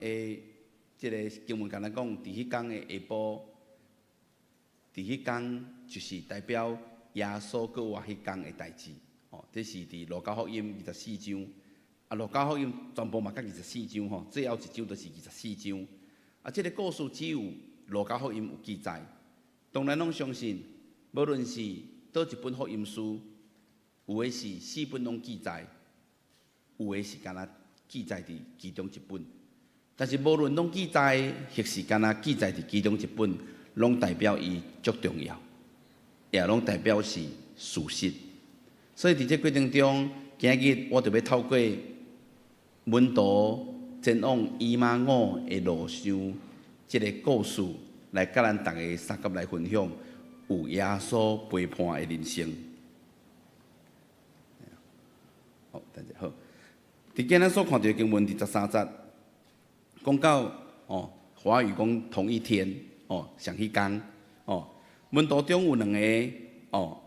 的這个經文共咱講，佇彼工的下晡，佇彼工就是代表耶穌閣活彼工的代誌。哦，這是佇路加福音二十四章。啊，路加福音全部嘛才二十四章吼，最後一章就是二十四章。啊，這个故事只有路加福音有記載。當然攏相信，無論是佗一本福音書，有的是四本攏記載，有的是干焦記載佇其中一本。但是無論攏記載，抑是干焦記載佇其中一本，攏代表伊足重要，也攏代表是事實。所以佇這過程中，今日我就欲透過門徒前往以馬忤的路上，這个故事來佮咱逐家相佮來分享，有耶穌陪伴的人生。好，等者好。佇今仔所看著的經文第13節，講到哦，華語講同一天哦，仝彼工哦，門徒中有兩個哦，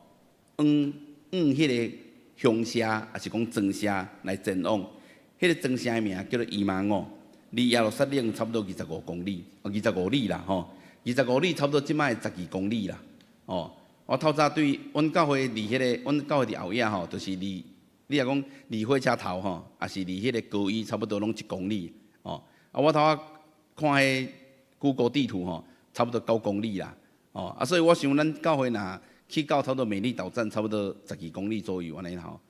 往往彼个鄉社，抑是講莊社來前往。彼个莊社的名叫做以馬忤，離耶路撒冷差不多25公里，哦，二十五里啦吼，二十五里差不多這擺12公里啦。哦，我透早對阮教會離彼个，阮教會佇後野吼，就是離你若講離火車頭吼，抑是離彼个高醫差不多攏1公里。哦，啊，我頭仔看彼 Google 地圖吼，差不多9公里啦。哦，啊，所以我想咱教會若去到差不多美麗島站，差不多十二公里左右按呢吼。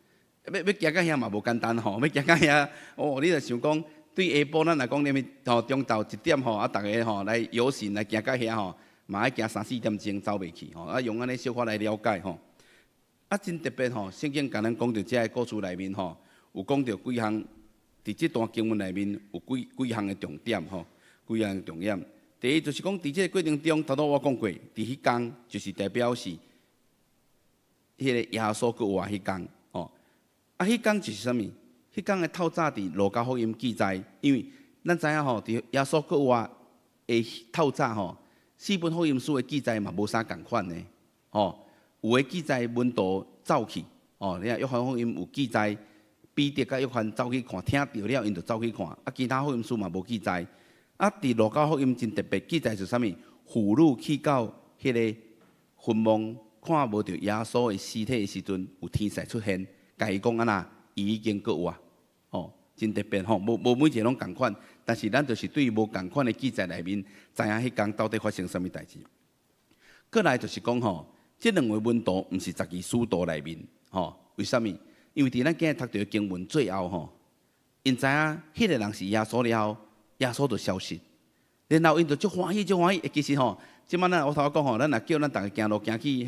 欲欲行到遐嘛無簡單吼，欲行到遐，哦，你著想講，對下晡咱若講連吼中晝1點吼，啊，逐家吼來遊行來行到遐吼，嘛愛行三四點鐘走袂去吼，啊，用按呢小可來了解吼。啊，真特別吼，聖經共咱講著這个故事內面吼，有講著幾項，佇這段經文內面有幾幾項的重點吼，幾項重點。第一就是講，佇這个過程中，頭拄我講過，佇彼工就是代表是彼个耶穌閣活彼工吼。啊，彼工就是啥物？彼工的透早佇路加福音記載，因為咱知影吼，佇耶穌閣活的透早吼，四本福音書的記載嘛無啥仝款的，吼。有的記載門徒走去，哦，你看約翰福音有記載彼得佮約翰走去看，聽著了𪜶就走去看，啊，其他福音書嘛無記載。啊，佇路加福音真特別記載是啥物？婦女去到彼个墳墓，看無著耶穌的屍體的時陣，有天使出現，共伊講按怎，伊已經閣活，哦，真特別吼，無無每一个攏仝款，但是咱就是對無仝款的記載內面，知影彼工到底發生啥物代誌。閣來就是講吼，這兩位門徒毋是十二使徒內面，吼，為啥物？因為佇咱今日讀著的經文最後吼，𪜶知影彼个人是耶穌了後，耶穌就消失，然後𪜶就足歡喜，足歡喜。其實吼，這擺咱我頭仔講吼，咱若叫咱逐家行路行去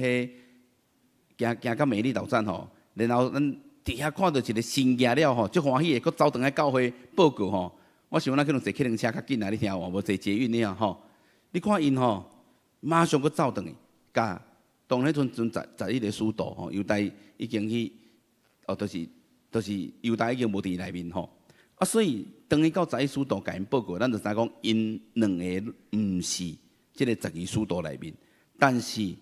彼行行到美麗島站吼，然後咱佇遐看著一个神跡了吼，足歡喜的，閣走轉來教會報告吼。我想咱可能坐客運車較緊啊，你聽有無？無坐捷運爾吼。你看𪜶吼，馬上閣走轉去，共當彼陣陣十十一个使徒吼，猶大已經去，哦，就是就是猶大已經無佇內面吼。啊，所以當伊到十一使徒共𪜶報告，咱就知講𪜶兩个毋是這个十二使徒內面，但是𪜶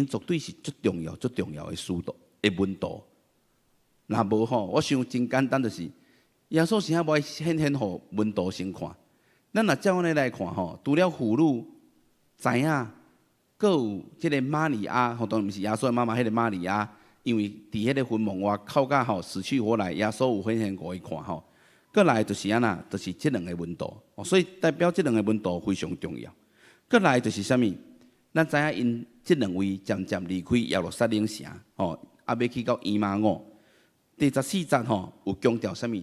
絕對是足重要、足重要的使徒的門徒。若無吼，我想真簡單，就是耶穌是啥無愛顯現予門徒先看。咱若照按呢來看吼，除了婦女知影，閣有這个瑪利亞，吼，當然毋是耶穌的媽媽，彼个瑪利亞，因為佇彼个墳墓外哭甲吼死去活來，耶穌有顯現予伊看吼。閣來就是按怎，就是這兩个門徒，所以代表這兩个門徒非常重要。閣來就是啥物？咱知影𪜶這兩位漸漸離開耶路撒冷城，吼，啊，欲去到以馬忤。第十四節吼有強調啥物？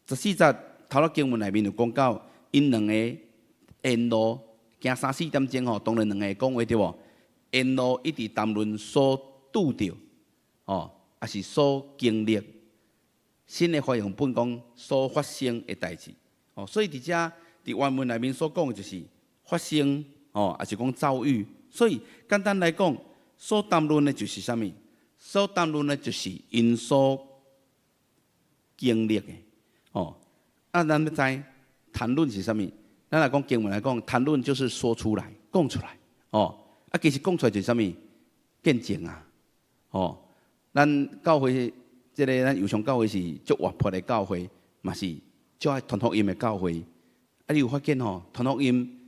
十四節頭仔經文內面有講到，𪜶兩个沿路行三四點鐘吼，當然兩个講話對無？沿路一直談論所拄著，吼，抑是所經歷。新的翻譯本講所發生的代誌，哦，所以佇遮佇原文內面所講的就是發生，哦，抑是講遭遇。所以簡單來講，所談論的就是啥物？所談論的就是𪜶所經歷的，哦。啊，咱欲知談論是啥物？咱來講經文來講，談論就是說出來，講出來，哦。啊，其實講出來就是啥物？見證啊，哦。咱教會這个咱右上教會是足活潑的教會，嘛是足愛傳福音的教會。啊，你有發現吼，傳福音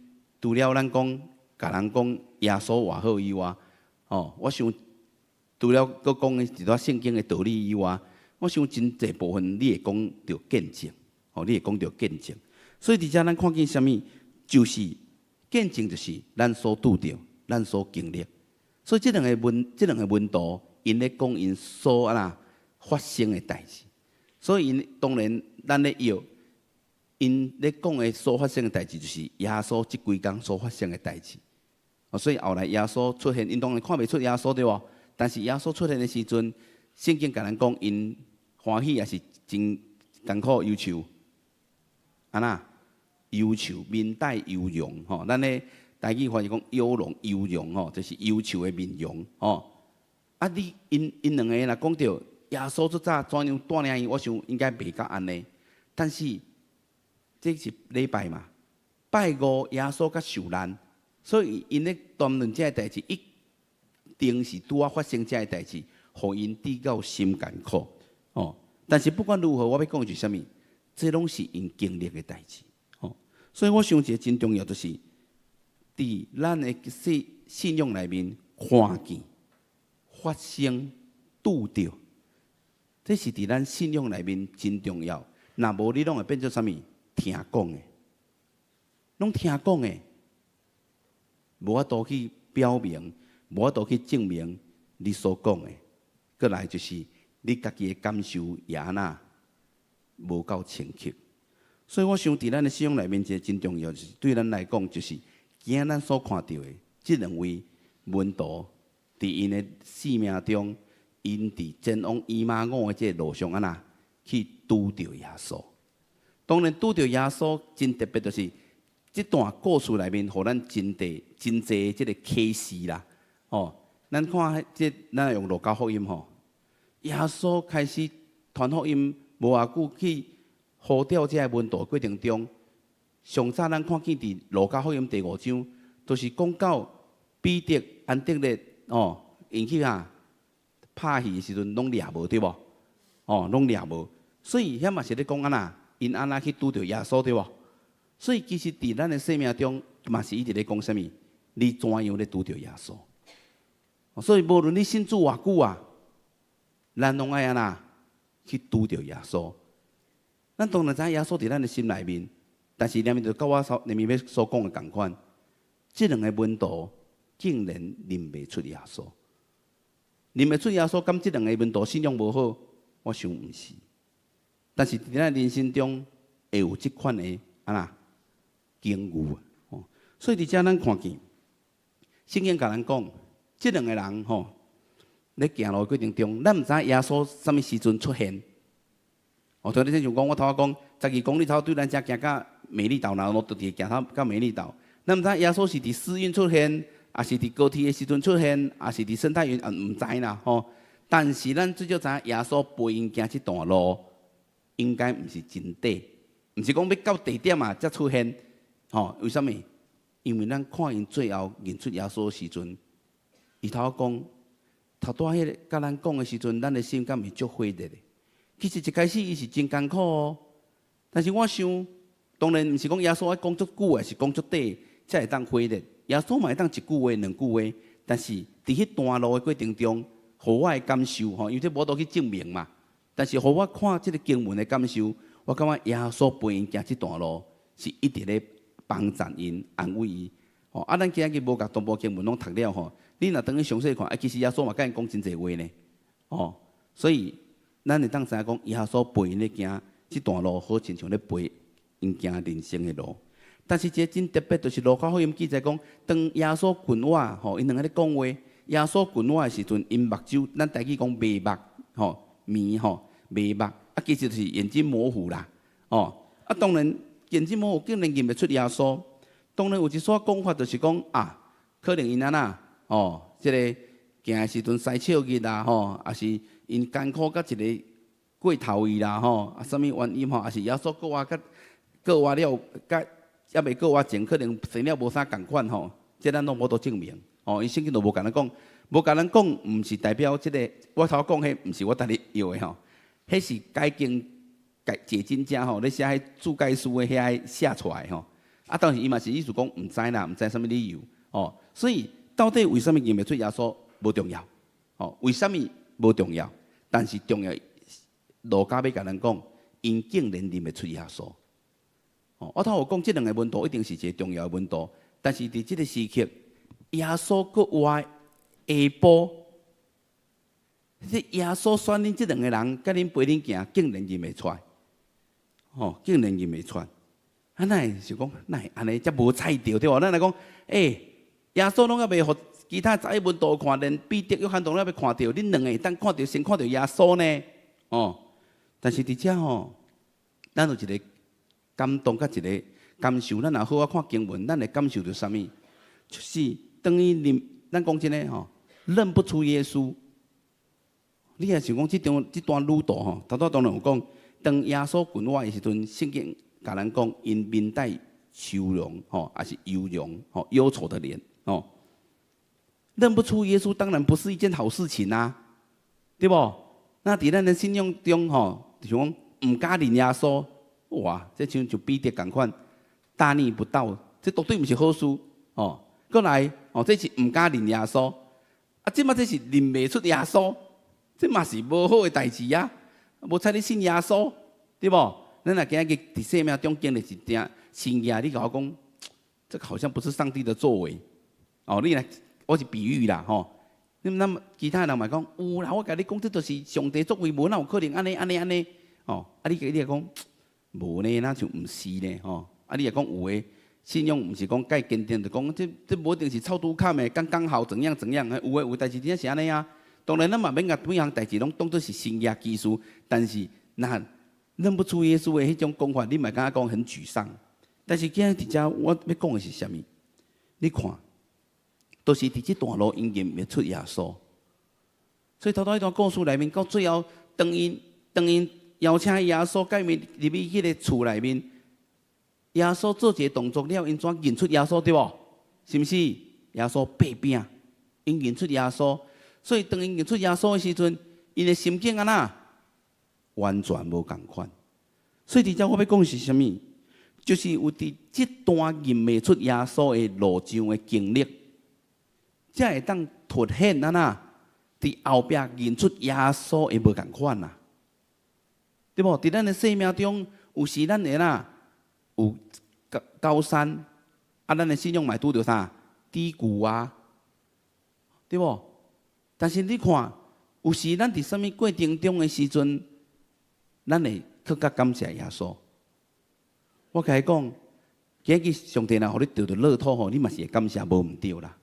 除了咱講，共人講耶穌偌好以外，吼，我想除了閣講的一段聖經的道理以外，我想真濟部分你會講著見證，吼，你會講著見證。所以佇遮咱看見啥物，就是見證，就是咱所拄著，咱所經歷。所以這兩個門徒，𪜶咧講𪜶所按怎發生的代誌。所以𪜶當然咱咧臆，𪜶咧講的所發生的代誌，就是耶穌這幾工所發生的代誌。所以後來耶穌出現，𪜶當然看袂出耶穌對無？但是耶穌出現的時陣，聖經共咱講，𪜶歡喜也是真艱苦憂愁，按怎？憂愁，面帶憂容吼。咱咧台語翻譯講憂容、憂容吼，就是憂愁的面容吼。啊，你𪜶𪜶兩個若講著耶穌足早怎樣帶領𪜶，我想應該袂到按呢。但是這是禮拜嘛，拜五耶穌才受難，所以𪜶咧談論這个代誌，一定是拄仔發生這个代誌，予𪜶比較心艱苦哦。但是不管如何，我欲講的是啥物？這攏是𪜶經歷的代誌，哦。所以我想一個真重要，就是佇咱的信仰內面看見、發生、拄著，這是佇咱信仰內面真重要。若無你攏會變做啥物？聽講的，攏聽講的，無法度去表明，無法度去證明你所講的。過來就是你家己的感受也按怎無夠清晰。所以我想佇咱的信仰內面，一個真重要，就是對咱來講，就是今仔咱所看著的這兩位門徒，佇𪜶的生命中，𪜶佇前往以馬忤的這个路上按怎去拄著耶穌。當然拄著耶穌真特別，就是這段故事內面，予咱真濟真濟這个啟示啦。哦，咱看這，咱用路加福音吼，耶穌開始傳福音，無偌久去呼召這个門徒過程中，上早咱看見佇路加福音第五章，就是講到彼得、安德烈哦，𪜶去啥拍魚的時陣，攏掠無對無？哦，攏掠無，所以遐嘛是咧講按怎？𪜶按怎去拄著耶穌對無？所以其實佇咱的生命中，嘛是一直咧講啥物？你怎樣咧拄著耶穌？所以無論你信主偌久啊，咱攏愛按怎去拄著耶穌？咱當然知影耶穌佇咱的心內面，但是連面就佮我所連面欲所講的仝款，這兩个門徒竟然認袂出耶穌，認袂出耶穌，敢這兩个門徒信仰無好？我想毋是。但是佇咱人生中會有這款的按怎境遇哦，所以佇遮咱看見聖經共咱講，這兩个人吼咧行路的過程中，咱毋知耶穌啥物時陣出現。哦，頭先像講，我頭仔講12公里頭對咱遮行到美麗島，然後就佇行到美麗島。咱毋知耶穌是佇世運出現，抑是佇高鐵的時陣出現，抑是佇生態園，毋知啦吼。但是咱至少知影耶穌陪𪜶行這段路，應該毋是真短，毋是講欲到地點啊才出現，吼？為啥物？因為咱看𪜶最後認出耶穌的時陣，伊頭仔講，頭拄仔彼个共咱講的時陣，咱的心敢毋是足火熱的？其實一開始伊是真艱苦哦，但是我想，當然毋是講耶穌愛講足久，抑是講足短，才會當火熱。耶穌嘛會當一句話、兩句話，但是佇彼段路的過程中，予我的感受吼，因為這無法度去證明嘛。但是予我看這个經文的感受，我感覺耶穌陪𪜶行這段路，是一直咧幫贊𪜶、安慰伊。吼，啊，咱今仔日無共全部經文攏讀了吼，你若轉去詳細看，啊，其實耶穌嘛共𪜶講真濟話呢。哦，所以咱會當知影講，耶穌陪𪜶咧行這段路，好親像咧陪𪜶行人生的路。但是一个真特別，就是路加福音記載講，當耶穌近我，吼，𪜶兩个咧講話，耶穌近我的時陣，𪜶目睭，咱台語講迷目，吼，迷吼，迷目，啊，其實就是眼睛模糊啦，哦，啊，當然眼睛模糊，竟然認袂出耶穌。當然有一說講法，就是講啊，可能𪜶按怎，哦，這个行的時陣饞笑日啦，吼，抑是𪜶艱苦甲一个過頭去啦，吼，啊，啥物原因吼，抑是耶穌過活甲過活了，佮猶未過活前，可能生了無啥仝款吼，這咱攏無法度證明，哦，伊聖經都無共咱講，無共咱講，毋是代表這个我頭講彼，毋是我逐日臆的吼，彼是解經解經家吼，咧寫彼注解書的遐寫出來吼。啊，當時伊嘛是意思講毋知啦，毋知啥物理由哦。所以到底為啥物認袂出耶穌無重要？哦，為啥物無重要？但是重要，路加欲共咱講，𪜶竟然認袂出耶穌。哦，我頭有講，這兩個門徒一定是一個重要的門徒，但是佇這個時刻，耶穌閣活下晡，這耶穌選恁這兩個人，佮恁陪恁行，竟然認袂出來，哦，竟然認袂出來。啊，哪會想講，哪會按呢遮無彩著對無？咱來講，欸，耶穌攏猶未予其他十一門徒看，連彼得、約翰都猶未看著，恁兩個會當看著，先看著耶穌呢？哦，但是佇遮吼，咱有一個感動佮一個感受，咱若好好看經文，咱會感受著啥物？就是當伊認，咱講真的吼，認不出耶穌。你若想講這段這段旅途吼，頭拄當然有講，當耶穌復活的時陣，聖經共咱講，𪜶面帶愁容，吼，抑是憂容，吼，憂愁的臉，吼，認不出耶穌，當然不是一件好事情啊，對無？那佇咱的信仰中，吼，就講毋敢認耶穌，哇，這像就彼得仝款，大逆不道，這絕對毋是好事，哦。閣來，哦，這是毋敢認耶穌，啊，這馬這是認袂出耶穌，這嘛是無好的代誌啊！無采你信耶穌，對無？咱若今日佇生命中經歷一件神蹟，你共我講，這個好像不是上帝的作為。哦，你來，我是比喻啦，吼。那麼其他人嘛講，有啦，我共你講，這就是上帝作為，無哪有可能按呢按呢按呢。哦，啊你你講，無呢，那就毋是呢，吼。啊你若講有的信仰，毋是講蓋堅定，就講這這無一定是臭拄坎的，剛剛好怎樣怎樣。有的有代誌真正是按呢啊。當然，咱嘛免共每項代誌攏當做是神蹟奇事，但是若認不出耶穌的彼種講法，你嘛感覺講很沮喪。但是今日佇遮我欲講的是啥物？你看，都是佇這段路𪜶認袂出耶穌。所以頭拄彼段故事內面，到最後，當𪜶邀請耶穌佮𪜶入去彼个厝內面，耶穌做一個動作了，𪜶怎認出耶穌對無？是毋是？耶穌擘餅，𪜶認出耶穌。所以當𪜶認出耶穌的時陣，𪜶的心境按怎？完全無仝款。所以佇遮我欲講是啥物？就是有佇這段認袂出耶穌的路上的經歷，才會當凸顯按怎？佇後壁認出耶穌的無仝款啊，對無？佇咱的生命中，有時咱會啦有高高山，啊，咱的信仰嘛會拄著啥低谷啊，對無？但是你看，有時咱佇啥物過程中的時陣，咱會閣較感謝耶穌。我共你講，今日上帝若予你著著樂透吼，你嘛是會感謝無毋對啦，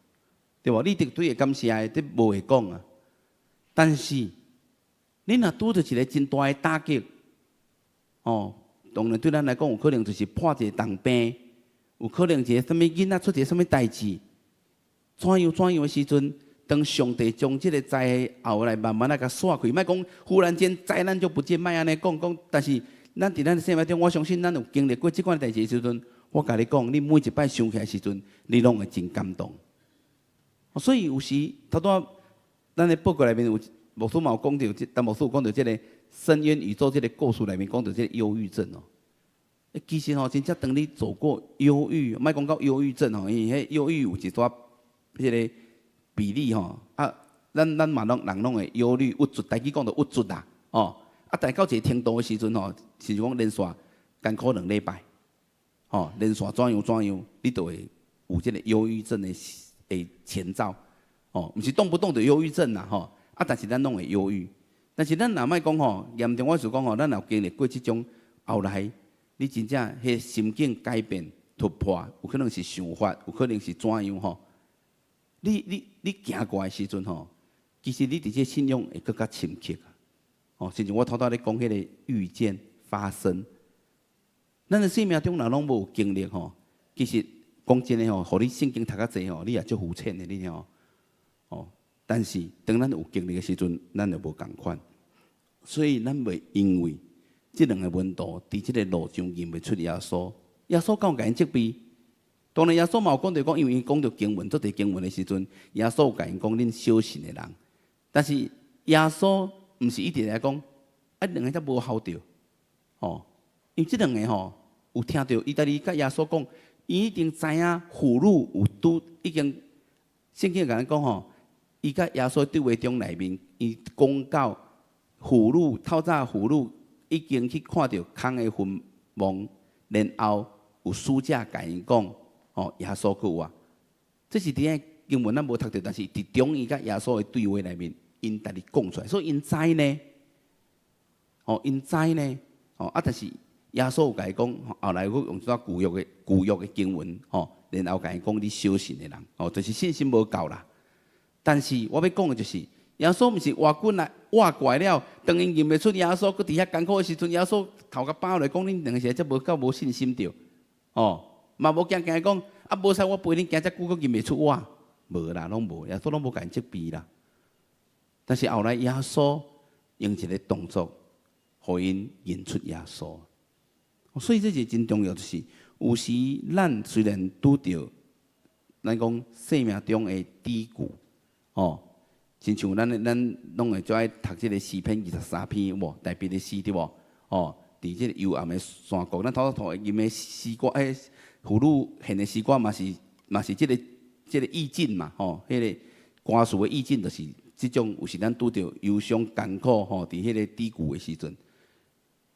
對無？你絕對會感謝的，這無話講啊。但是，你若拄著一個真大的打擊，哦，當然對咱來講，有可能就是破一個重病，有可能一個啥物囡仔出一個啥物代誌，怎樣怎樣的時陣，當上帝將這個災後來慢慢仔共煞開，莫講忽然間災難就不見，莫按呢講講。但是，咱佇咱的生命中，我相信咱有經歷過這款代誌的時陣，我共你講，你每一擺想起來時陣，你攏會真感動。所以有時頭拄咱的報告內面有牧師嘛有講著，但牧師有講著這個深淵宇宙這個故事內面講著這個憂鬱症哦。其實吼，真正當你走過憂鬱，莫講到憂鬱症吼，因為彼憂鬱有一寡彼個比例吼，啊，咱嘛攏人攏會憂慮、鬱卒，台語講著鬱卒啦，哦，啊，但到一個程度的時陣吼，是講連續艱苦兩禮拜，吼，連續怎樣怎樣，你就會有這個憂鬱症的前兆，哦，毋是動不動就憂鬱症啦，吼，啊，但是咱攏會憂鬱，但是咱若莫講吼，嚴重我是講吼，咱若有經歷過這種後來，你真正彼個心境改變突破，有可能是想法，有可能是怎樣吼？你行過來的時陣吼，其實你佇這個信仰會閣較深刻啊！哦，親像我頭拄咧講彼個預見發生，咱的生命中若攏無經歷吼，其實講真的吼，予你聖經讀較濟吼，你也足膚淺的，你聽吼。哦，但是當咱有經歷的時陣，咱就無仝款。所以咱袂因為這兩個門徒佇這個路上認袂出耶穌，耶穌敢有共𪜶責備？當然耶穌嘛有講著講，因為伊講著經文，做佇經文的時陣，耶穌有共𪜶講恁小信的人。但是耶穌毋是一直來講，啊兩个才無效著，哦，吼，因為這兩个吼有聽著，伊家己佮耶穌講，伊已經知影婦女有拄已經聖經共咱講吼，伊佮耶穌對話中內面，伊講到婦女透早婦女已經去看著空的墳墓，然後有使者共𪜶講，吼，耶穌閣活。這是佇個經文咱無讀著，但是佇中伊佮耶穌的對話內面，𪜶家己講出來，所以𪜶知呢，吼，𪜶知呢，吼啊！但是耶穌有共伊講，後來閣用這舊約的經文，吼，然後共伊講你小信的人，吼，就是信心無夠啦。但是我欲講的就是，耶穌毋是活過來活過來了，當𪜶認袂出耶穌，閣佇遐艱苦的時陣，耶穌頭殼放落講恁兩個是遮無夠無信心著，吼，嘛無驚驚講，啊無使我陪恁行遮久，閣認袂出我，無啦，攏無，耶穌攏無共𪜶責備啦。但是後來耶穌用一个動作，予𪜶認出耶穌。所以這是真重要，就是有時咱雖然拄著咱講生命中的低谷，吼，親像咱攏會足愛讀這个詩篇23篇，有無？大衛的詩對無？哦，佇這个幽暗的山谷，咱頭拄吟的詩歌，婦女獻的詩歌嘛是嘛是這個意境嘛，吼，彼个歌詞的意境就是這種，有時咱拄著憂傷艱苦吼，佇彼个低谷的時陣，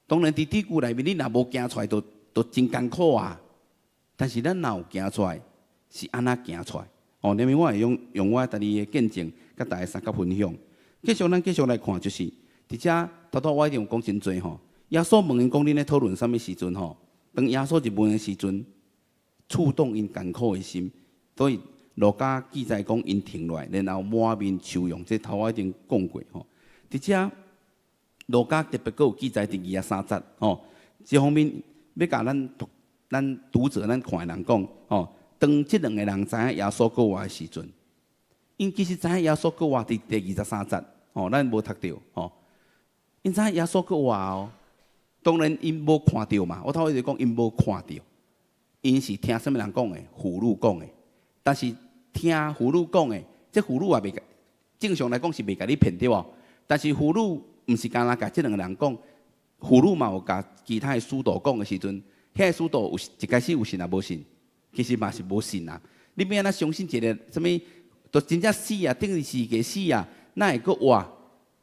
當然佇低谷內面，你若無行出來，都真艱苦啊。但是咱若有行出來，是按怎行出來？哦，後面我會用我家己的見證，佮大家相佮分享。繼續，咱繼續來看，就是佇遮頭拄我已經有講真濟吼。耶穌問𪜶講恁咧討論啥物時陣吼？當耶穌一問的時陣，觸動𪜶艱苦的心，所以路加記載講𪜶停落來，然後滿面愁容。這頭我已經講過吼。佇遮路加特別閣有記載佇23節吼，這方面欲共咱讀者咱看的人講吼，當這兩個人知影耶穌閣活的時陣，𪜶其實知影耶穌閣活佇第23節吼，咱無讀著吼。𪜶知影耶穌閣活哦，當然𪜶無看著嘛。我頭先就講𪜶無看著，𪜶是聽啥物人講的？婦女講的。但是聽婦女講的，這婦女也袂正常來講是袂共你騙對無？但是婦女毋是干焦共這兩個人講，婦女嘛有共其他的使徒講的時陣，彼个使徒有一開始有信也無信，其實嘛是無信啊。你欲按怎相信一个啥物，都真正死啊，等於是個死啊，哪會閣活？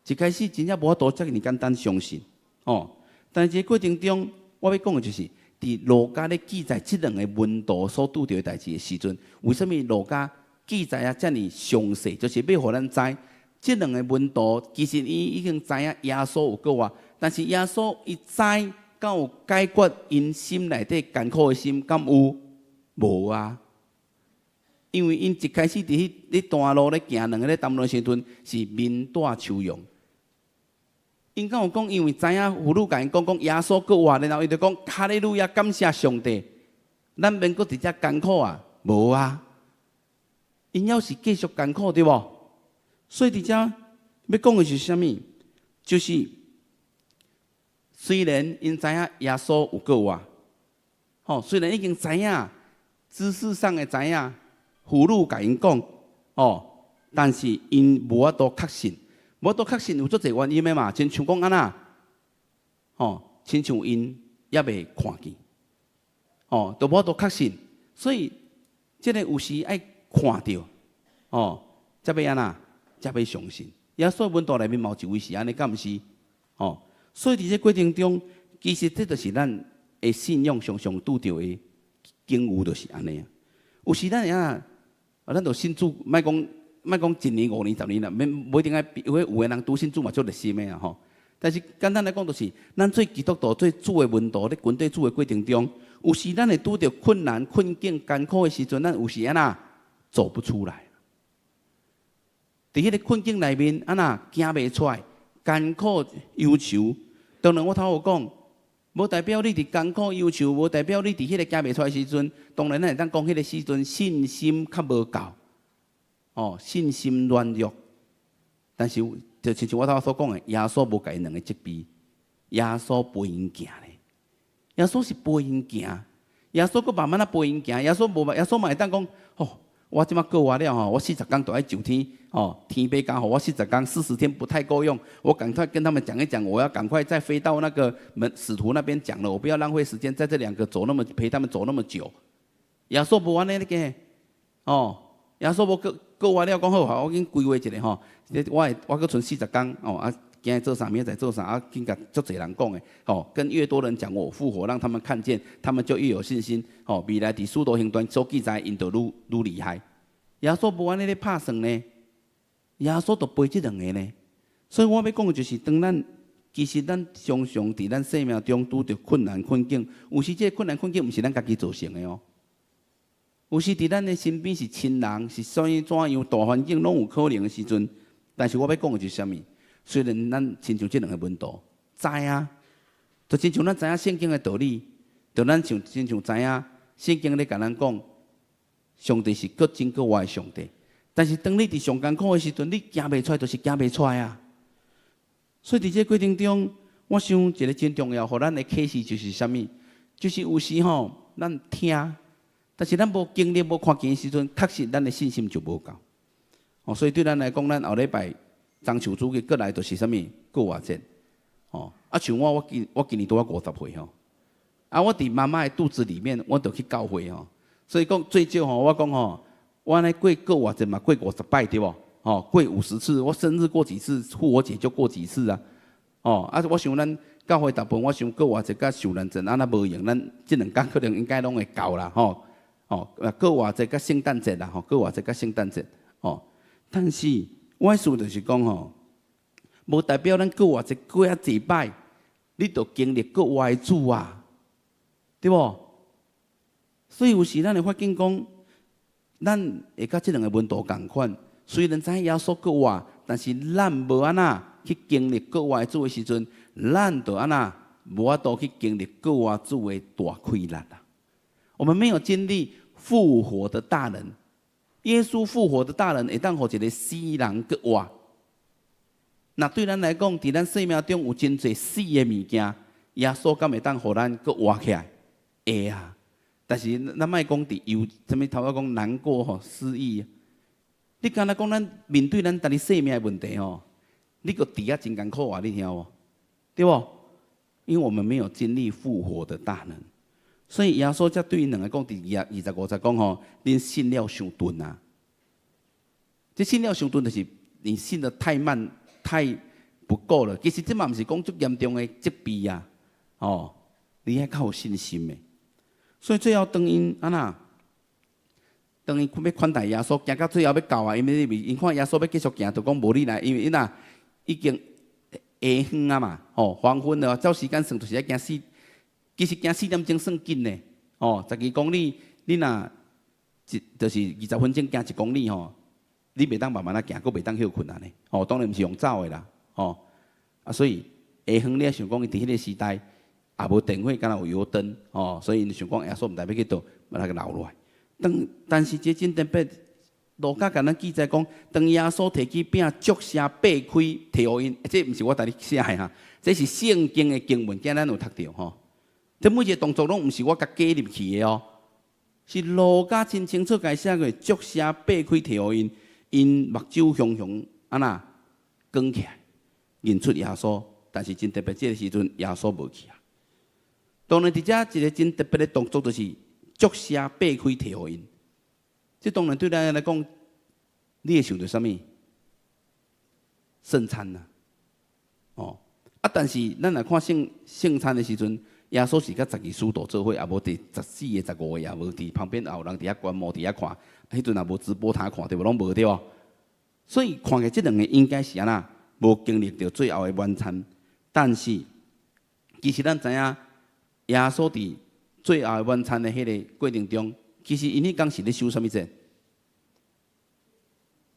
一開始真正無法度遮爾簡單相信，哦。但是這個過程中，我欲講的就是，佇路加咧記載這兩个門徒所拄著的代誌的時陣，為啥物路加記載啊遮爾詳細？就是欲予咱知，這兩个門徒其實伊已經知影耶穌有閣活，但是耶穌伊知敢有解決𪜶心內底艱苦的心，敢有？無啊！因為𪜶一開始佇彼咧段路咧行，兩个咧談論時陣是面帶愁容。𪜶敢有講，因為知影婦女共𪜶講講耶穌閣活，然後伊就講哈利路亞，感謝上帝。咱免閣佇遮艱苦啊？無啊！𪜶猶是繼續艱苦對無？所以佇遮欲講的是啥物？就是雖然𪜶知影耶穌有閣活，吼，雖然已經知影知識上的知影，婦女共𪜶講，哦，但是𪜶無法度確信，無法度確信有足濟原因的嘛，親像講按怎，吼，親像𪜶猶未看見，哦，都無法度確信，所以這个有時愛看著，哦，才欲按怎，才欲相信。耶穌門徒內面嘛有一位是按呢，敢毋是？哦，所以佇這過程中，其實這就是咱的信仰常常拄著的境遇，就是按呢啊。有時咱會啊，咱就信主，莫講莫講一年、5年、10年啦，免無一定愛，有的人拄信主嘛足熱心的啊吼。但是簡單來講，就是咱做基督徒、做主的門徒，咧跟綴主的過程中，有時咱會拄著困難、困境、艱苦的時陣，咱有時按怎走不出來。佇彼个困境內面，按怎行袂出來，艱苦憂愁。當然我頭有講，無代表你佇艱苦憂愁，無代表你佇彼个行袂出來時陣，當然咱會當講彼个時陣信心較無夠，哦，信心軟弱。但是就親像我頭所講的，耶穌無共𪜶兩个責備，耶穌陪𪜶行咧。耶穌是陪𪜶行，耶穌閣慢慢仔陪𪜶行。耶穌無，耶穌嘛會當講，哦，我這馬過活了吼，我四十工就愛上天哦，天欲交予我四十工，40天不太夠用，我趕快跟他們講一講，我要趕快再飛到那個門使徒那邊講了，我不要浪費時間在這兩個走那麼陪他們走那麼久。耶穌無按呢个，哦，耶穌無過過活了講好，我緊規劃一下吼，我會我閣賰四十工哦啊，今日做啥，明仔載做啥啊？緊共足濟人講的，吼，跟越多人講我復活，讓他們看見，他們就越有信心。吼，未來佇使徒行傳所記載，𪜶就愈愈厲害。耶穌無按呢咧拍算呢，耶穌就陪這兩個呢。所以我欲講的就是，當咱其實咱常常佇咱生命中拄著困難困境，有時這个困難困境毋是咱家己造成的哦。有時佇咱的身邊是親人，是啥物怎樣大環境攏有可能的時陣，但是我欲講的就是啥物？雖然咱親像這兩個門徒知影，就親像咱知影聖經的道理，就咱像親像知影聖經咧共咱講，上帝是閣真閣活的上帝。但是當你佇上艱苦的時陣，你行袂出來，就是行袂出來啊。所以佇這個過程中，我想一個真重要，予咱的啟示就是啥物？就是有時吼，咱聽，但是咱無經歷、無看見的時陣，確實咱的信心就無夠。哦，所以對咱來講，咱後禮拜中秋主日過來就是啥物復活節。哦，啊，像我，我今年拄仔50歲吼。啊，我佇媽媽的肚子裡面，我就去教會吼。所以講最少吼，我講吼，我按呢過復活節嘛，過50擺對無？吼，過50次，我生日過幾次，復活節就過幾次啊。哦，啊，我想咱教會大部分，我想復活節佮受難節，啊，若無閒，咱這兩工可能應該攏會到啦，吼。哦，復活節佮聖誕節啦，吼，復活節佮聖誕節，哦。但是我意思就是講吼，無代表咱復活節過遐濟擺，你就經歷復活的主啊，對無？所以有時咱會發現講，咱會佮這兩個門徒仝款，雖然知影耶穌復活，但是咱無按怎去經歷復活的主的時陣，咱就按怎無法度去經歷復活主的大氣力啊！我們沒有經歷復活的大能，耶穌復活的大能會當予一個死人閣活。若對咱來講，佇咱生命中有真濟死的物件，耶穌敢會當予咱閣活起來？會啊！但是咱莫講佇憂，啥物頭仔講難過吼、失意。你敢若講咱面對咱家己生命的問題吼，你閣佇遐真艱苦啊！你聽無？對無？因為我們沒有經歷復活的大能，所以耶穌才對𪜶兩个講，佇25節講吼，恁信了傷鈍啊！這信了傷鈍，就是你信得太慢、太不夠了。其實這嘛毋是講足嚴重的責備啊，哦，你愛較有信心的。所以最後當𪜶按怎，當𪜶欲款待耶穌，行到最後欲到啊，因為𪜶看耶穌欲繼續行，就講無你來，因為𪜶若已經下昏啊嘛，吼，黃昏了，照時間算就是愛行四，其實行4點鐘算緊的，哦，12公里，你若一就是20分鐘行1公里吼，你袂當慢慢仔行，閣袂當歇睏按呢，哦，當然毋是用走的啦，哦，啊，所以下昏你也想講，佇彼个時代也無電火，敢若有油燈，哦，所以𪜶想講耶穌毋知欲去佗，把他留落來。當但是這真特別，路加共咱記載講，當耶穌提起餅，祝謝擘開，提予𪜶，這毋是我共你寫的哈，這是聖經的經文，今咱有讀著吼。這每一個動作攏毋是我共加入去的哦，是路加真清楚共寫過，祝謝擘開提予𪜶，𪜶目睭雄雄按怎光起來，認出耶穌，但是真特別，這个時陣耶穌無去啊。當然，佇遮一个真特別的動作，就是祝謝擘開提予𪜶。這當然對咱來講，你會想著啥物？聖餐啊，哦，啊！但是咱若看聖餐的時陣，耶穌是佮12使徒做伙，也無佇14個、15個，也無佇旁邊，也有人佇遐觀摩，佇遐看。彼陣也無直播通看，對無？攏無對無？所以看起來這兩个應該是按怎？無經歷著最後的晚餐。但是其實咱知影，耶穌佇最後的晚餐的彼个過程中，其實𪜶彼工是咧守啥物節？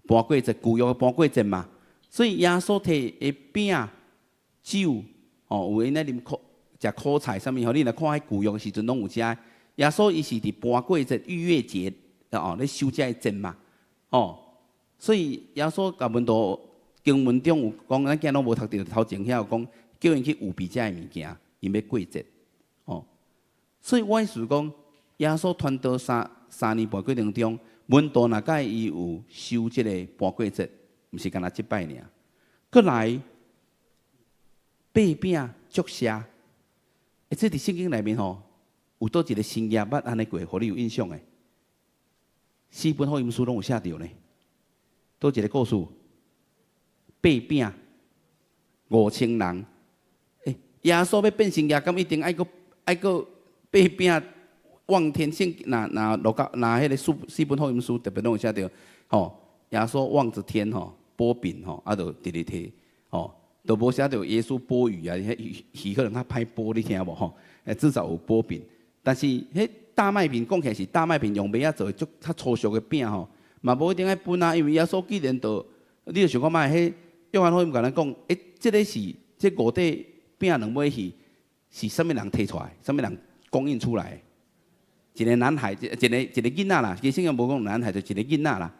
盤過節，舊約的盤過節嘛。所以耶穌提的餅、酒，哦，有𪜶咧啉苦、食苦菜啥物吼？你若看彼舊約的時陣，攏有遮。耶穌伊是佇盤過節、逾越節，哦，咧守這个節嘛，哦。所以耶穌共門徒經文中有講，咱今攏無讀著頭前遐有講，叫𪜶去預備這个物件，𪜶欲過節，哦。所以我意思講，耶穌傳道三3年半過程中，門徒若佮伊有守這个盤粿節，毋是干焦這擺爾。閣來擘餅祝謝，欸，這佇聖經內面吼，有佗一个神跡捌按呢過，予你有印象的？四本福音書攏有寫著呢。佗一个故事？擘餅5000人，欸，耶穌欲變神跡，敢一定愛閣愛閣擘餅望天聖？若若路加若彼个四本福音書特別攏有寫著，吼，耶穌望著天吼，擘餅吼，啊，就直直提，吼，都無寫著耶穌擘魚啊，彼魚魚可能較歹擘，你聽無吼？欸，至少有擘餅，但是彼大麥餅講起來是大麥餅用麥仔做的，足較粗俗的餅吼，嘛無一定愛分啊，因為耶穌既然就，你就想看覓，彼約翰福音共咱講，欸，這个是這五塊餅兩尾魚是啥物人提出來？啥物人供應出來？一个男孩，一個一個囡仔啦，其實聖經無講男孩，就一個囡仔啦。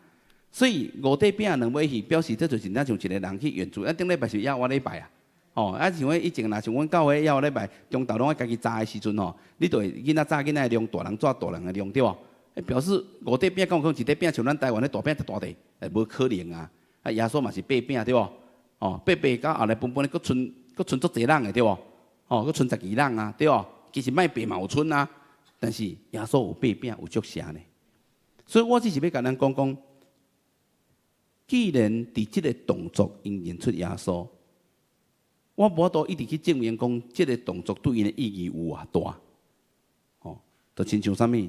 所以五塊餅兩尾魚，表示這就真正像一個人去援助。啊，頂禮拜是猶活禮拜啊，吼，啊，像以前若像阮教會猶活禮拜，中晝攏愛家己紮的時陣吼，你就會囡仔紮囡仔的量，大人紮大人的量，對無？表示五塊餅，敢有可能一塊餅像咱台灣的大餅遮大塊？欸，無可能啊！啊，耶穌嘛是擘餅對無？哦，擘擘到後來分分閣賰閣賰足濟人的對無？哦，閣賰十幾人啊，對無？其實莫擘嘛有賰啊，但是耶穌有擘餅有祝謝呢。所以我只是欲共咱講講，既然佇這个動作𪜶認出耶穌，我無法度一直去證明講這个動作對𪜶的意義有偌大。哦，就親像啥物？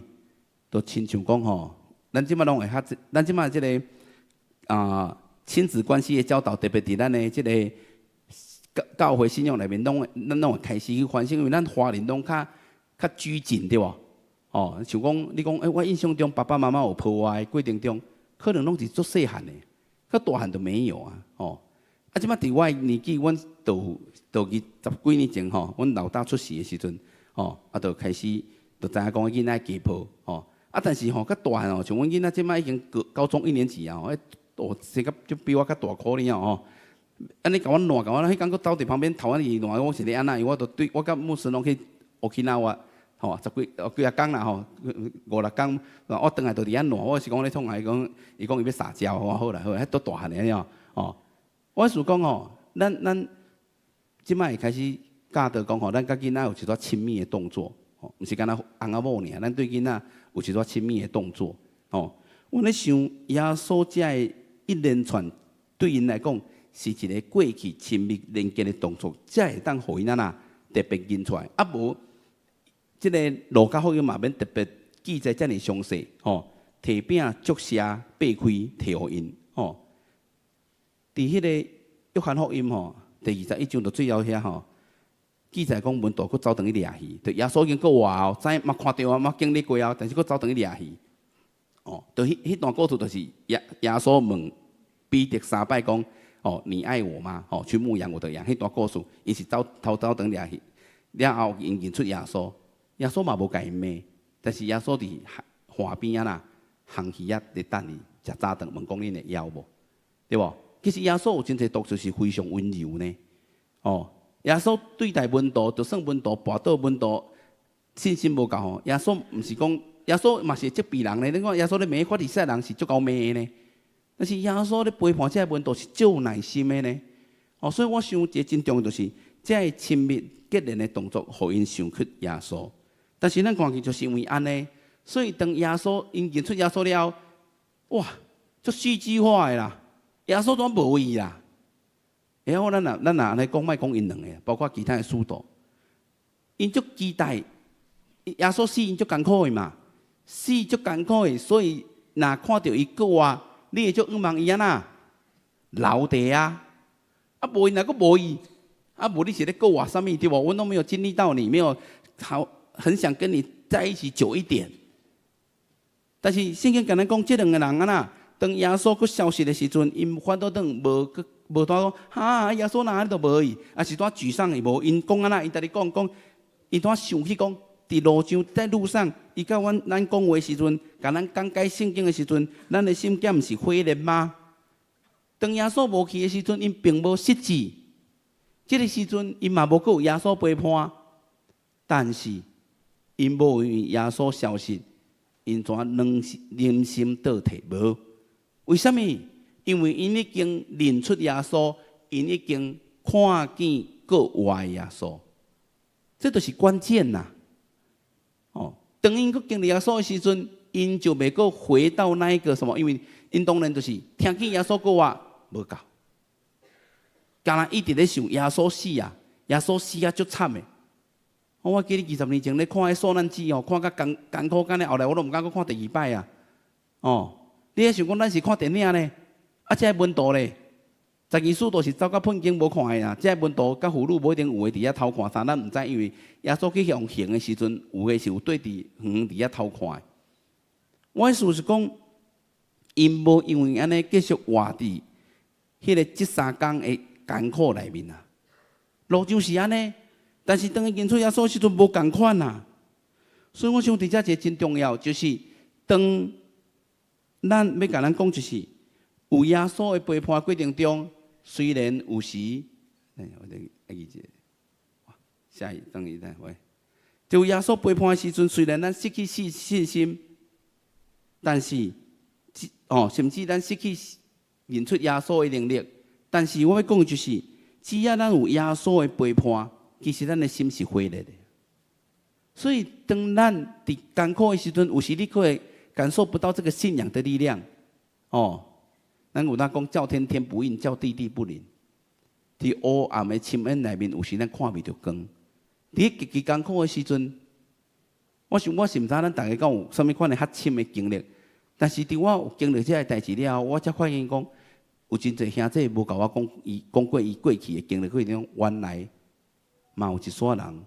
就親像講吼，咱這擺攏會較，咱這擺這个啊親子關係的教導，特別佇咱的這个教教會信仰內面，攏會咱攏會開始去反省，因為咱華人攏較較拘謹，對無？哦，像講你講，欸，我印象中爸爸媽媽有抱我的過程中，可能攏是足細漢的，較大漢就沒有啊，哦。啊，這擺佇我的年紀，阮就就佇十幾年前吼，阮老大出世的時陣，吼，啊，就開始就知影講囡仔加抱，吼。啊，但是吼，較大漢哦，像阮囡仔這擺已經高高中一年級啊，吼，哦，生甲就比我較大可能哦，吼。按呢共阮爛，共阮彼工閣走佇旁邊頭仔去爛，我是咧按怎？因為我都對我佮牧師攏去沖縄，吼，十幾哦幾仔工啦吼，五六工，我轉來就佇遐爛，我是講咧創啥？伊講伊講伊欲撒嬌，我好啦好啦，彼都大漢的爾吼。我是講吼，咱咱這擺會開始教導講吼，咱佮囡仔有一寡親密的動作，吼，毋是干焦翁仔某爾，咱對囡仔有一寡親密的動作，吼。我咧想耶穌這个一連串對𪜶來講是一个過去親密連結的動作，才會當予𪜶按怎特別認出來。啊無，這个路加福音嘛免特別記載遮爾詳細，吼，提餅祝謝擘開提予𪜶，吼。佇彼個約翰福音吼，第21章到最後遐吼，記載講門徒閣走轉去掠魚，就耶穌已經閣活哦，知嘛看著啊，嘛經歷過啊，但是閣走轉去掠魚。哦，就彼彼段故事就是耶耶穌問彼得三擺講：哦，你愛我嗎？哦，去牧養我的羊。彼段故事，伊是走偷走轉掠魚，了後𪜶認出耶穌，耶穌嘛無共𪜶罵，但是耶穌佇岸邊仔啦，烘魚仔佇等伊食早頓，問講恁會枵無？對無？其實耶穌有真濟動作是非常溫柔呢。哦，耶穌對待門徒，就算門徒跋倒，門徒信心無夠吼，耶穌毋是講耶穌嘛是會責備人呢。你看耶穌咧罵法利賽人是足𠢕罵的呢，但是耶穌咧陪伴這个門徒是足有耐心的呢。哦，所以我想一个真重要就是，這个親密結連的動作，予𪜶想起耶穌。但是咱看見就是因為按呢，所以當耶穌𪜶認出耶穌了後，哇，足戲劇化的啦！耶穌怎無去啦？會曉咱若咱若按呢講，莫講𪜶兩个，包括其他的使徒，𪜶足期待耶穌死，𪜶足艱苦的嘛，死足艱苦的，所以若看著伊閣活，你會足向望伊按怎留佇啊？啊，無伊若閣無去，啊，無你是咧閣活啥物對無？阮攏沒有經歷到你，沒有好很想跟你在一起久一點。但是聖經共咱講，這兩个人按怎？當耶穌閣消失的時陣，𪜶反倒轉無閣無拄講，哈，耶穌哪裡都無去，啊是拄沮喪伊無，𪜶講按怎？𪜶逐日講講，𪜶拄想起講，佇路上在路上，伊佮阮咱講話時陣，共咱講解聖經的時陣，咱的心敢毋是火熱嗎？當耶穌無去的時陣，𪜶並無失志。這个時陣，𪜶嘛無閣有耶穌陪伴，但是𪜶無因為耶穌消失 𪜶怎忍忍心倒退？無，為啥物？因為𪜶已經認出耶穌，𪜶已經看見閣活的耶穌，這就是關鍵啦。哦，當𪜶閣經歷耶穌的時陣，𪜶就袂閣回到那一個什麼？因為𪜶當然就是聽見耶穌閣活，無夠。敢若一直咧想耶穌死啊，耶穌死啊足慘的。我記得20年前咧看彼受難記哦，看甲艱艱苦艱呢，後來我都毋敢閣看第二擺啊。哦，你咧想講咱是看電影呢？啊，這个門徒咧，十二使徒是走甲噴經無看的啦。這个門徒佮婦女無一定有的佇遐偷看啥，咱毋知，因為耶穌去予刑的時陣，有的是有對佇遠遠佇遐偷看的。我意思是講，𪜶無因為按呢繼續活佇彼个這三工的艱苦內面啊。路就是按呢，但是當伊認出耶穌時陣無仝款啊。所以我想佇遮一个真重要，就是當咱欲共咱講，就是有耶穌的陪伴過程中，雖然有時，欸，我得愛記一下，下一等一下，喂，就耶穌陪伴的時陣，雖然咱失去信心，但是，哦，甚至咱失去認出耶穌的能力，但是我欲講的就是，只要咱有耶穌的陪伴，其實咱的心是火熱的。所以，當咱佇艱苦的時陣，有時你可會感受不到這個信仰的力量，哦。咱有當講叫天天不應，叫地地不靈。佇黑暗的深淵內面，有時咱看袂著光。佇極其艱苦的時陣，我想我是毋知咱逐家敢有啥物款的較深的經歷。但是佇我有經歷這个代誌了後，我才發現講，有真濟兄弟無共我講伊講過伊過去的經歷，過程中原來嘛有一撮人，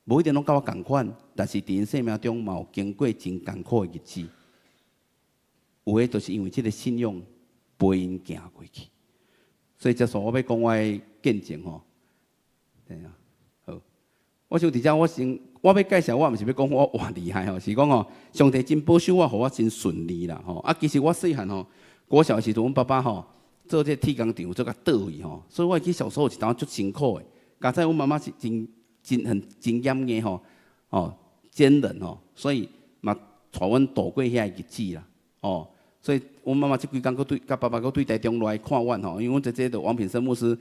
無一定攏佮我仝款，但是佇𪜶生命中嘛有經過真艱苦的日子。有的就是因為這个信仰陪𪜶行過去，所以這束我欲講我的見證吼。對啊，好，我想佇遮我先我欲介紹，我毋是欲講我偌厲害吼，是講吼，上帝真保守我，予我真順利啦吼。啊，其實我細漢吼，國小的時陣，阮爸爸吼做這個鐵工廠做甲倒去吼，所以我會記小時候一當足辛苦的。佳哉阮媽媽是真真很真嚴的吼，哦，堅忍吼，所以嘛帶阮度過遐個日子啦，哦。所以，阮媽媽這幾工閣對，佮爸爸閣對台中來看阮吼，因為阮姐姐就王品生牧師，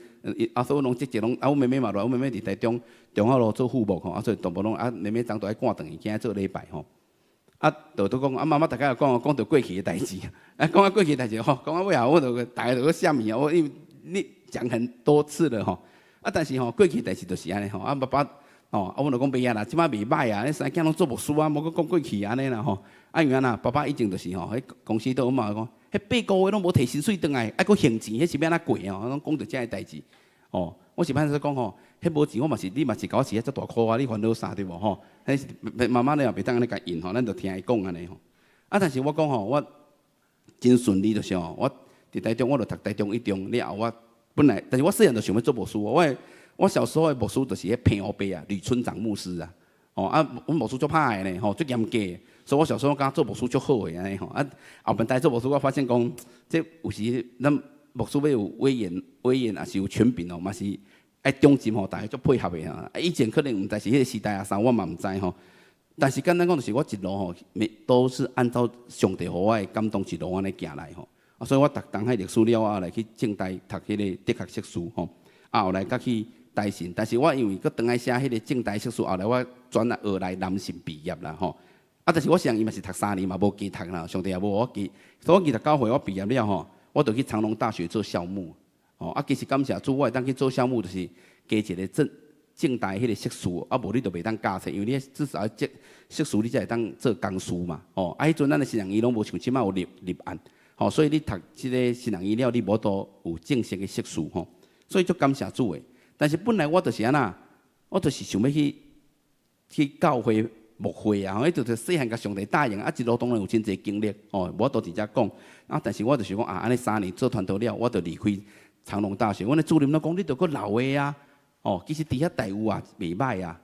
啊，所以攏積極攏，啊，阮妹妹嘛來，阮妹妹佇台中中孝路做副牧吼，啊，所以全部攏啊，妹妹昨都愛趕轉去，今仔做禮拜吼。啊，就都講，啊，媽媽逐家有講，講著過去的代誌，啊，講啊過去的代誌吼，講啊尾後我就逐家就閣閃去啊，我因為你講很多次了吼，啊，但是吼過去的代誌就是按呢吼，啊，爸爸，哦，啊，阮就講袂啊啦，這擺袂䆀啊，你三囝攏做牧師啊，無閣講過去按呢啦吼。啊，因為按怎，爸爸以前就是吼，彼公司都阮媽講，彼8個月攏無提薪水轉來，愛閣還錢，彼是欲按怎過哦？攏講著這个代誌。哦，我是歹勢講吼，彼無錢我嘛是，你嘛是共我飼遐遮大箍啊，你煩惱啥對無吼？彼是媽媽你也袂當按呢共應吼，咱就聽伊講按呢吼。啊，但是我講吼，我真順利就是吼，我佇台中我就讀台中一中了後，我本來，但是我細漢就想欲做牧師，我小時候的牧師就是彼彭烏伯啊，呂村長牧師啊。哦啊，阮牧師足歹的呢，吼，足嚴格，所以我小時候感覺做牧師足好的按呢吼。啊，後面來做牧師，我發現講，這有時咱牧師欲有威嚴，威嚴也是有權柄哦，嘛是愛忠心吼，逐家足配合的啊。以前可能毋知是彼个時代啊啥，我嘛毋知吼。但是簡單講，就是我一路吼，每都是按照上帝予我的感動一路按呢行來吼。啊，所以我讀東海歷史了後來去政大讀彼个哲學碩士吼，啊後來閣去台神，但是我因為閣轉來寫彼个政大碩士，後來我轉來學來南神畢業啦吼。啊，但是我相伊嘛是讀3年嘛，無加讀啦，上帝也無予我加。所以我29歲我畢業了吼，我就去長榮大學做校牧。哦，啊，其實感謝主，我會當去做校牧，就是加一个政大彼个碩士，啊，無你就袂當教冊，因為你至少愛這碩士，你才會當做講師嘛。哦，啊，彼陣咱的神學院攏無像這擺有立案，吼，所以你讀這个神學院了，你無法度有正式的碩士吼。所以足感謝主的。但是本來我就是按怎，我就是想欲去教會牧會啊，彼就是細漢共上帝答應，啊，一路當然有真濟經歷，哦，無法度佇遮講。啊，但是我就是講啊，按呢3年做傳道了，我就離開長榮大學。阮的主任攏講，你著閣留的啊，哦，其實佇遐待遇也袂䆀啊，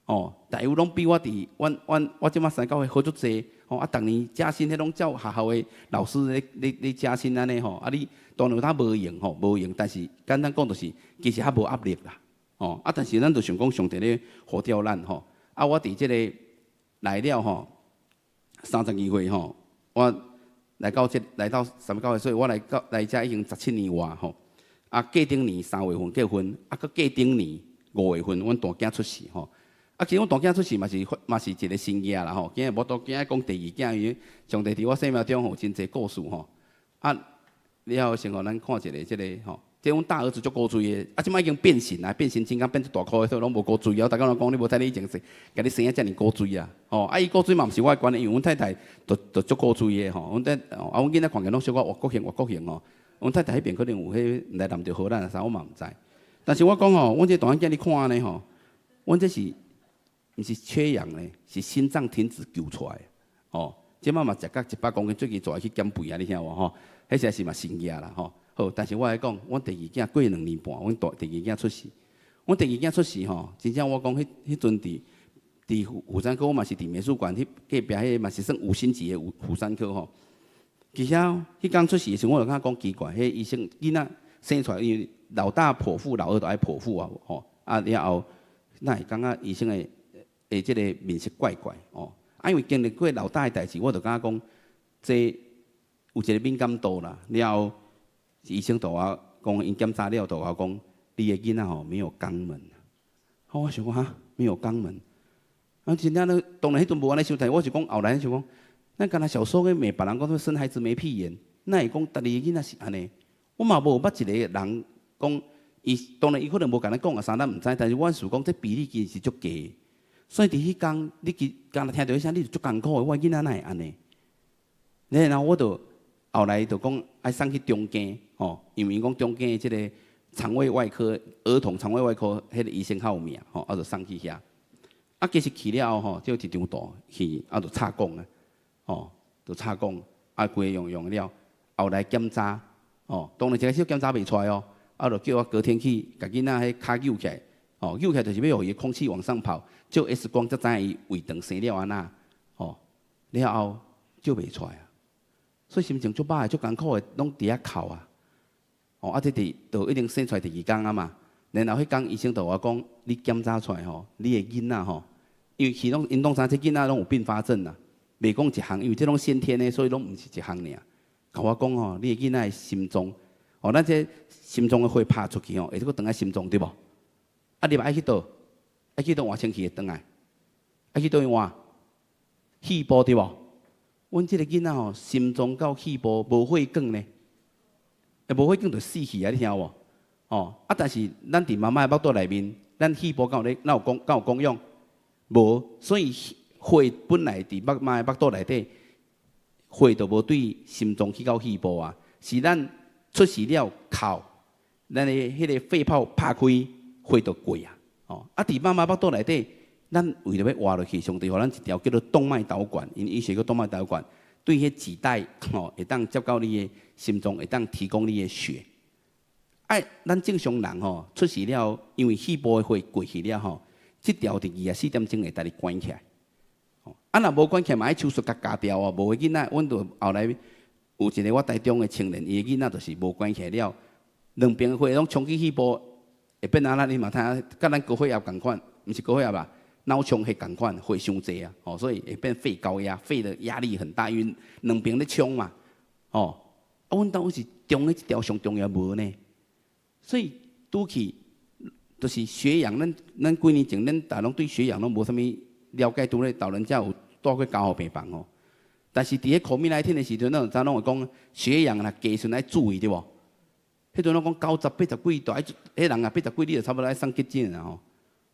哦，待遇攏比我佇阮阮我這擺三教會好足濟，哦，啊，逐年加薪，彼攏照學校的老師咧加薪按呢吼，啊，你當然有當無閒吼，無閒，但是簡單講就是，其實較無壓力啦，哦，啊，但是咱就想講上帝咧呼召咱吼，啊，我佇這个來了吼， 32歲吼，我來到這來到三教會，所以我來到來遮已經17年外吼。啊，過頂年3月份結婚，啊，閣過頂年5月份，阮大囝出世吼。啊，其實阮大囝出世嘛是一個神跡啦吼。今日無多今日講第二囝，因為上帝佇我生命中吼真濟故事吼。啊，了後先予咱看一下這個吼，這阮大兒子足古錐的，啊，這擺已經變形啦，變形金剛變做大箍的，所以攏無古錐啊。逐工攏講你無睇你以前細，共你生啊遮爾古錐啊。吼，啊，伊古錐嘛毋是我的關係，因為阮太太就足古錐的吼。阮太，啊，阮囡仔看起來攏小可外國型，外國型吼。阮太太彼邊可能有彼來南著荷蘭啊啥，我嘛毋知。但是我講吼，阮這大漢囝你看按呢吼，阮這是毋是缺氧呢？是心臟停止救出來。吼，這擺嘛食甲100公斤，最近做去減肥啊，你聽無吼？彼時是嘛神跡啦吼。好，但是我來講，阮第二囝過2年半，阮大第二囝出世。阮第二囝出世吼，真正我講彼陣佇婦產科，我嘛是佇美術館彼隔壁，彼嘛是算五星級的婦產科吼。其實彼工出世的時陣，我就感覺講奇怪，彼醫生囡仔生出來，因為老大剖腹，老二都愛剖腹啊，吼啊了後，哪會感覺醫生的這個面色怪怪哦？啊，因為經歷過老大的代誌，我就感覺講，這有一個敏感度啦。了後醫生就我講，𪜶檢查了就我講，你的囡仔吼沒有肛門。我想講哈，沒有肛門。啊，真正咧，當然彼陣無按呢想，但我是講後來想講，咱敢若小時候罵別人講說生孩子沒屁眼，哪會講家己的囡仔是按呢？我嘛無捌一個人講，伊當然伊可能無共咱講啊啥，咱毋知。但是我想講，這比例其實是足低。所以佇彼工，你其敢若聽著彼聲，你就足艱苦的。我囡仔哪會按呢？然後我就後來就講愛送去中正吼，因為𪜶講中正的這個腸胃外科、兒童腸胃外科彼個醫生較有名吼，啊就送去遐。啊，其實去了後吼，就一張圖去，啊就插管啊，吼，就插管，啊規个用用了，後來檢查，吼，當然一開始檢查袂出來哦，啊就叫我隔天去，共囡仔彼跤扭起來，吼，扭起來就是欲予伊空氣往上跑，照 X 光才知影伊胃腸生了按怎，吼，了後照袂出來啊，所以心情足歹的、足艱苦的，攏佇遐哭啊，哦，啊這佇就已經生出來第二工啊嘛。然後彼工醫生就我講，你檢查出來吼，你的囡仔吼，因為伊攏𪜶攏知這囡仔攏有併發症啦，袂講一項，因為這攏先天的，所以攏毋是一項爾。共我講吼，你的囡仔的心臟，哦，咱這心臟的血拍出去吼，會閣轉來心臟對無？啊，你愛去佗？愛去佗換清氣會轉來？愛去佗位換？肺部對無？阮這個囡仔吼，心臟到肺部無血管呢，欸，無血管就死去啊！你聽有無？哦，啊！但是咱佇媽媽的腹肚內面，咱肺部敢有咧，敢有供養？無，所以血本來佇媽媽的腹肚內底，血就無對心臟去到肺部啊。是咱出世了哭，咱的彼個肺泡拍開，血就過啊。哦，啊！佇媽媽腹肚內底，咱為著欲活落去，上帝予咱一條叫做動脈導管，𪜶醫學叫動脈導管，對彼臍帶吼，會當接到你的心臟，會當提供你的血。啊，咱正常人吼出世了，因為肺部的血過去了吼，這條佇24點鐘會家己關起來。啊，若無關起來，嘛愛手術共鉸掉哦。無的囡仔，阮就後來有一個我台中的青年，伊的囡仔就是無關起來了，兩邊的血攏衝去肺部，會變按怎？你嘛知影，佮咱高血壓仝款，毋是高血壓吧？腦充血仝款，血傷濟啊，吼，所以會變肺高壓，肺的壓力很大，因為兩邊咧衝嘛，吼。啊，阮兜是中的這條上重要無呢？所以拄去就是血氧，咱幾年前，咱大攏對血氧攏無啥物了解，拄咧老人家有蹛過加護病房吼。但是佇咧 COVID-19 的時陣，咱就知攏會講血氧若低時陣愛注意對無？彼陣攏講90、80幾，就愛彼人啊八十幾，你就差不多愛送急診啊吼。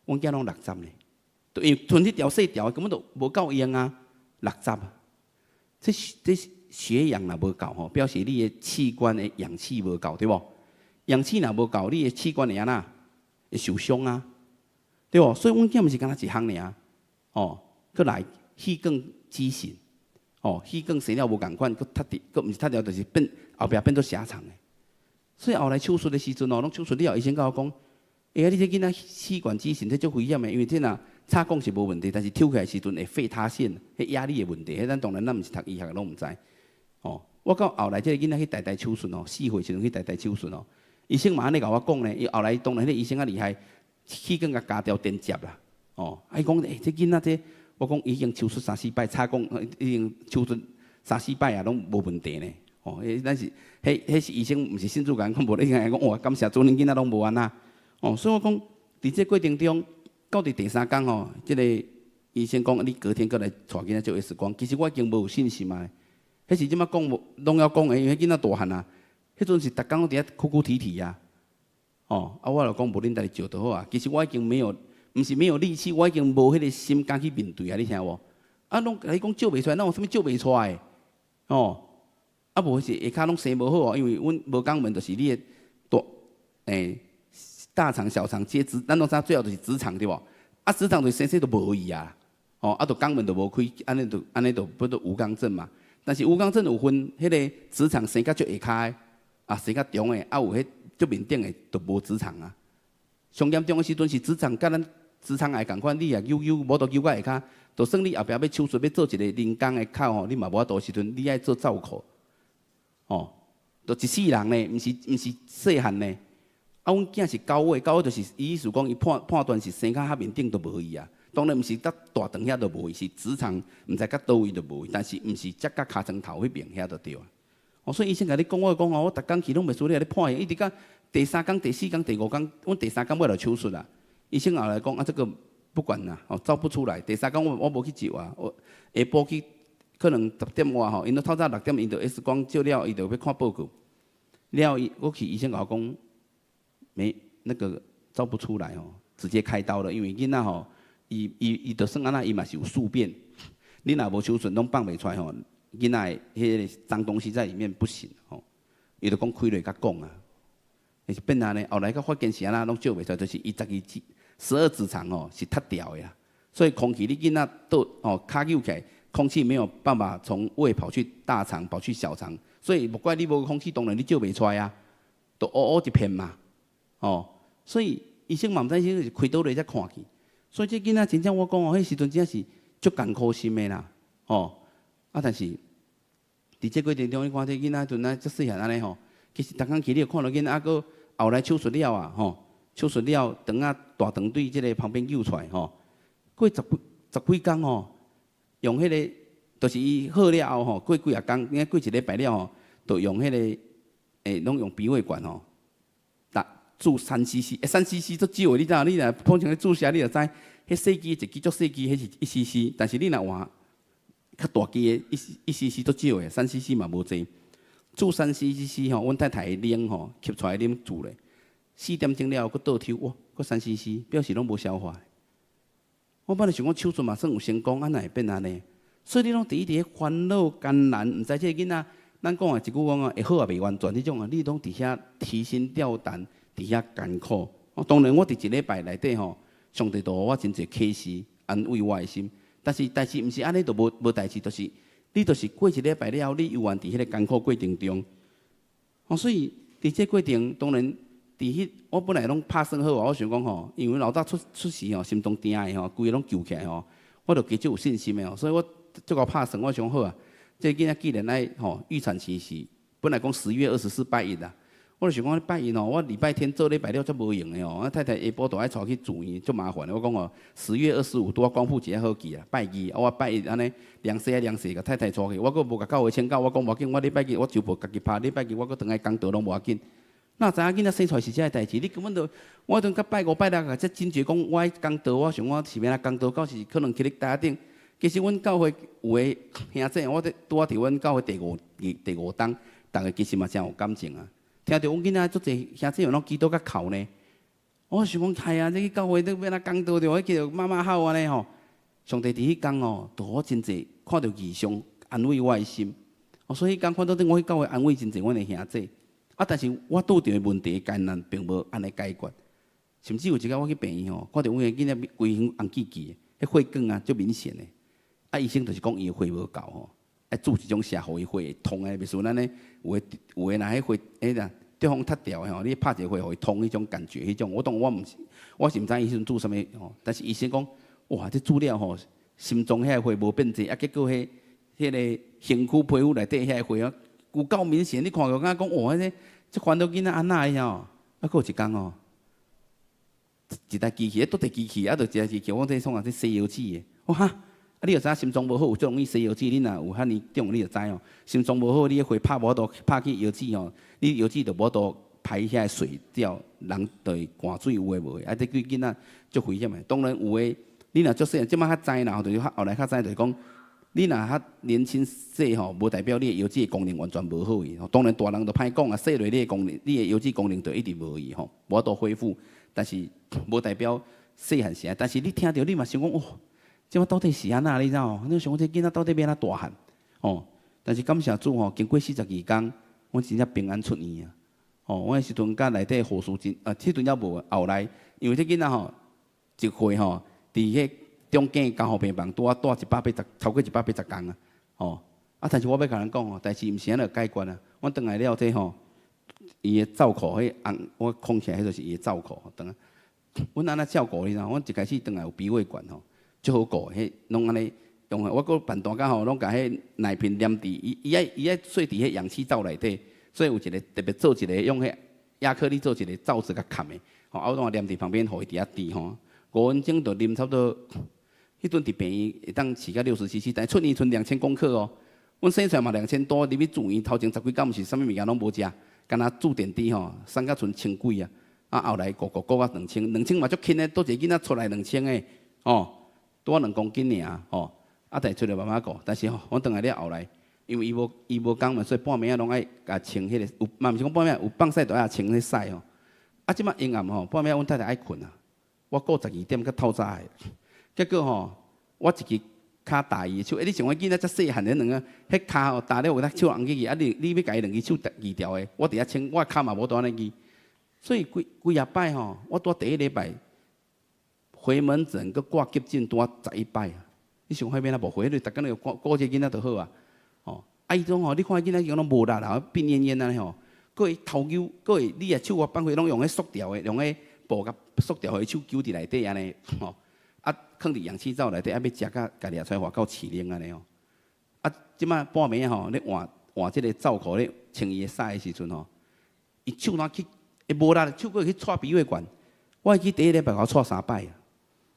阮囝攏60呢，就因為賰彼條細條根本就無夠用啊，六十。這血氧若無夠吼，表示你的器官的氧氣無夠對無？氧氣若無夠，你的器官會按怎？會受傷啊，對無？所以阮囝毋是干焦一項爾，哦，閣來氣管畸形，哦，氣管生了無仝款，閣塌掉，閣毋是塌掉，就是變後壁變做狹長的。所以後來手術的時陣哦，攏手術了後，醫生共我講，欸，你這囡仔氣管畸形，這足危險的，因為這若插管是無問題，但是抽起來時陣會肺塌陷，彼壓力的問題，彼咱當然咱毋是讀醫學的，攏毋知。哦，我到後來這個囡仔去台大手術哦，4歲時陣去台大手術哦。醫生嘛按呢共我講呢，伊後來當然彼個醫生較厲害，氣管共鉸掉連接啦。哦，啊伊講，欸，這囡仔這，我講已經手術三四擺，差講已經手術三四擺啊，攏無問題呢。哦，彼咱是，彼彼是醫生，毋是信主共講，無你講哇，感謝主，恁囡仔攏無按呢。哦，所以我講，佇這過程中，到佇第三工吼，這個醫生講你隔天閣來帶囡仔照 X 光，其實我已經無有信心啊。彼是這馬講無，攏猶講的，因為彼囡仔大漢啊，彼陣是逐工攏佇遐哭哭啼啼啊。哦，啊，我就講無恁家己照就好啊。其實我已經沒有，毋是沒有力氣，我已經無彼個心肝去面對啊！你聽無？啊，攏共你講照袂出來，哪有啥物照袂出來？哦，啊無是下跤攏生無好哦，因為阮無肛門，就是你的大大腸、小腸皆直，咱攏知最後就是直腸對無？啊，直腸就生生都無去啊！哦，啊，就肛門就無開，按呢就不都無肛症嘛？但是無肛症有分，彼個直腸生較足下跤的，啊，生較長的，啊有彼足面頂的，就無直腸啊。上嚴重的時陣是直腸佮咱直腸癌仝款，你若扭扭無法度扭到下跤，就算你後壁欲手術欲做一個人工的口吼，你嘛無法度時陣，你愛做造口，哦，就一世人呢，毋是細漢呢。啊，阮囝是9月，9月就是伊意思講，伊判斷是生較較面頂都無去啊。當然毋是甲大腸遐都無去，是直腸毋知佮佗位都無去，但是毋是接佮尻川頭彼邊遐就對啊。哦，所以醫生共你講，我講哦，我逐工去攏袂輸你咧判一直到第三工、第四工、第五工，阮第三工尾就手術啦。醫生後來講啊，這個不管啦，哦，照不出來。第三工我無去照啊，我下晡去可能10點外吼，𪜶都透早6點，𪜶就 X 光照了，伊就欲看報告。了伊我去醫生共我講，沒那個照不出來哦，直接開刀了，因為囡仔吼，伊就算按呢，伊嘛是有宿便，你若無手術攏放袂出來吼，囡仔的彼個髒東西在裡面不行吼，伊就講開落較講啊，是變按呢，後來閣發現是按呢攏照袂出來，就是伊十二指12指腸吼是塌掉的啦，所以空氣你囡仔倒吼跤扭起來，空氣沒有辦法從胃跑去大腸，跑去小腸，所以莫怪你無空氣，當然你照袂出來啊，就烏烏一片嘛，哦，所以醫生嘛毋知是開刀落才看去，所以這囡仔真正我講哦，彼時陣真正是足艱苦心的啦，哦，啊但是佇這過程中，你看這囡仔陣啊，這細漢按呢吼，其實逐工去你就看著囡仔，啊閣後來手術了啊，吼，手術了，腸仔大腸對這個旁邊扭出來吼，過十幾工吼，用彼個，就是伊好了後吼，過幾仔工，應該過一禮拜了吼，就用彼個，攏用鼻胃管吼，打注3 cc，3 cc 足少的，你知影？你若普通注射，你就知，彼細支一支足細支，彼是1 cc，但是你若換較大支的，一 cc 足少的，三 cc 嘛無濟。注3 cc 吼，阮太太奶吼，吸出來啉注咧，4點鐘了後，閣倒抽，哇，閣三 cc，表示攏無消化。我本來想講手術嘛算有成功，啊哪會變按呢？所以你攏佇一直煩惱艱難，毋知這個囡仔，咱講的一句講啊，會好也袂完全彼種啊，你攏佇遐提心吊膽，佇遐艱苦。當然我佇一禮拜內底吼，上帝都予我真濟啟示，安慰我的心。但是代誌毋是按呢就無代誌，就是你就是過一禮拜了後，你猶原佇彼個艱苦過程中。哦，所以佇這過程，當然佇彼我本來攏拍算好啊，我想講吼，因為老大出出事吼，心臟疼的吼，規个攏揪起來吼，我就加少有信心的吼，所以我足夠拍算，我想好啊，這個囡仔既然愛吼預產期是本來講10月24拜一啦，我就想講拜一吼，我禮拜天做禮拜了足無閒的吼，我太太下晡就愛帶去住院，足麻煩的。我講哦，10月25拄仔光復節好記啊，拜二，我拜一按呢量勢啊量勢，共太太帶去，我閣無共教會請假，我講無要緊，我禮拜日我周末家己拍，禮拜日我閣轉來講道攏無要緊。哪知影囡仔生出來是這个代誌？你根本就我陣甲拜五拜六才真覺講，我愛講道，我想我是欲按怎講道，到時可能去咧台頂。其實阮教會有的兄弟，我佇拄仔佇阮教會第五冬，逐家其實嘛誠有感情啊。聽著阮囡仔足濟兄弟攏祈禱甲哭呢。我想講，係啊，這去教會你欲按怎講道著，我叫媽媽哭按呢吼。上帝佇彼工哦，予我真濟看著異象，安慰我的心。哦，所以彼工看到底，我去教會安慰真濟阮的兄弟。啊，但是我拄著的問題艱難並無按呢解決。甚至有一工我去病院吼，看著阮的囡仔規身紅記記的，彼血管啊足明顯的。啊，醫生就是講伊的血無夠吼，愛注一種瀉予伊血會通的，袂似咱呢有的若彼血彼個中風脫掉的吼，你拍一個血予伊通彼種感覺，彼種我當我毋是，我是毋知醫生注啥物吼，但是醫生講，哇，這注了吼，心臟遐個血無變濟，啊，結果彼個身軀皮膚內底遐個血啊，有夠明顯，你看著敢若講哇，這煩惱囡仔按怎的吼？啊，閣有一工吼，一台機器，拄台機器，啊，就一台機器，我這創啊，這洗腰子的，我哈，啊，你就知影心臟無好，有足容易洗腰子。你若有遐爾重，你就知哦。心臟無好，你的血拍無法度拍去腰子吼，你腰子就無法度排遐個水掉，人就會汗水有的無的。啊，這對囡仔足危險的。當然有的，你若足細漢，這擺較知啦，就是後來較知就是講，你若較年輕細吼，無代表你的腰子的功能完全無好去。當然大人就歹講啊，細落你的功能，你的腰子功能就一直無去吼，無法度恢復。但是無代表細漢時，但是你聽著你嘛想講，哦，這擺到底是按怎？你知無？你想講這囡仔到底欲按怎大漢？哦，但是感謝主吼，經過42工，阮真正平安出院啊！哦，我彼時陣佮內底護士真啊，彼陣猶無，後來因為這囡仔吼，一歲吼，佇彼中間加護病房拄仔蹛180，超過180工啊！哦，啊，但是我欲共人講吼，代誌毋是按呢解決啊！阮轉來了這吼，伊的罩褲，彼紅我空起來，彼就是伊的罩褲。轉來，阮按怎照顧你知無？阮一開始轉來有鼻胃管吼，足好顧，彼攏按呢用。我閣辦單甲吼，攏共彼奶瓶黏佇伊，伊愛睡佇彼氧氣罩內底，所以有一個特別做一個用彼亞克力做一個罩子共蓋的，吼，啊，我攏黏佇旁邊，予伊佇遐滴吼。5分鐘就啉差不多。彼陣佇病院會當飼甲60 cc，但出院賰2000公克哦。阮生出來嘛2000多，入去住院頭前十幾工毋是啥物物件攏無食，干焦注點滴吼，送甲賰千幾啊。啊，後來顧顧顧甲兩千，兩千嘛足輕的，佗一個囡仔出來兩千的，哦，拄仔2公斤爾，吼。啊，但是出來慢慢顧，但是吼，阮轉來了後來，因為伊無肛門，所以半暝仔攏愛共清彼個，有嘛毋是講半暝，有放屎都愛清彼屎吼。啊，這擺陰暗吼，半暝阮太太愛睏啊，我顧12點較透早的。結果吼，我一支跤踏伊的手，欸，你想講囡仔遮細漢的兩个，彼跤吼踏了有得手紅去去，啊你欲共伊兩支手移掉的，我佇遐清，我跤嘛無拄按呢移，所以幾幾仔擺吼，我拄第一禮拜回門診閣掛急診拄仔11擺啊！你想看欲按怎無回？你逐工咧顧顧這个囡仔就好啊！吼，啊伊種吼，你看囡仔伊攏無力啦，病懨懨按呢吼，閣會頭扭，閣會你若手我放開攏用彼塑料的，用彼布共塑料予伊手揪佇內底按呢吼。啊，囥佇氧氣罩內底，啊，欲食甲家己掠出來，夠飼冷按呢吼。啊，這擺半暝吼，咧換換這个罩褲咧清伊的屎的時陣吼，伊手若去，會無力，手閣去掣鼻胃管。我會記第一禮拜予我掣三擺啊。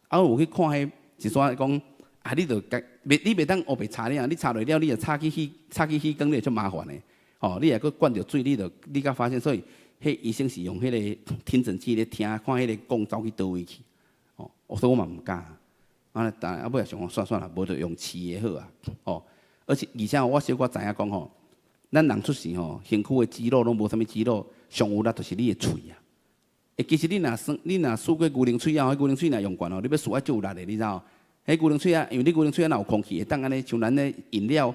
啊，我有去看彼一煞講，啊，你著共袂，你袂當烏白插爾，你插落了，你若插去彼插去彼管，你會足麻煩的。吼，你若閣灌著水，你著你才發現，所以彼醫生是用彼个聽診器咧聽，看彼个管走去佗位去。哦，所以我嘛毋敢。啊，但啊尾仔想講算算啦，無就用飼的好啊。哦，而且我小可知影講吼，咱人出世吼，身軀的肌肉攏無啥物肌肉，上有力就是你的喙啊。欸，其實你若算，你若試過牛奶喙仔，彼牛奶喙若用慣吼，你欲欶愛足有力的，你知無？彼牛奶喙仔，因為你牛奶喙仔若有空氣，會當按呢像咱的飲料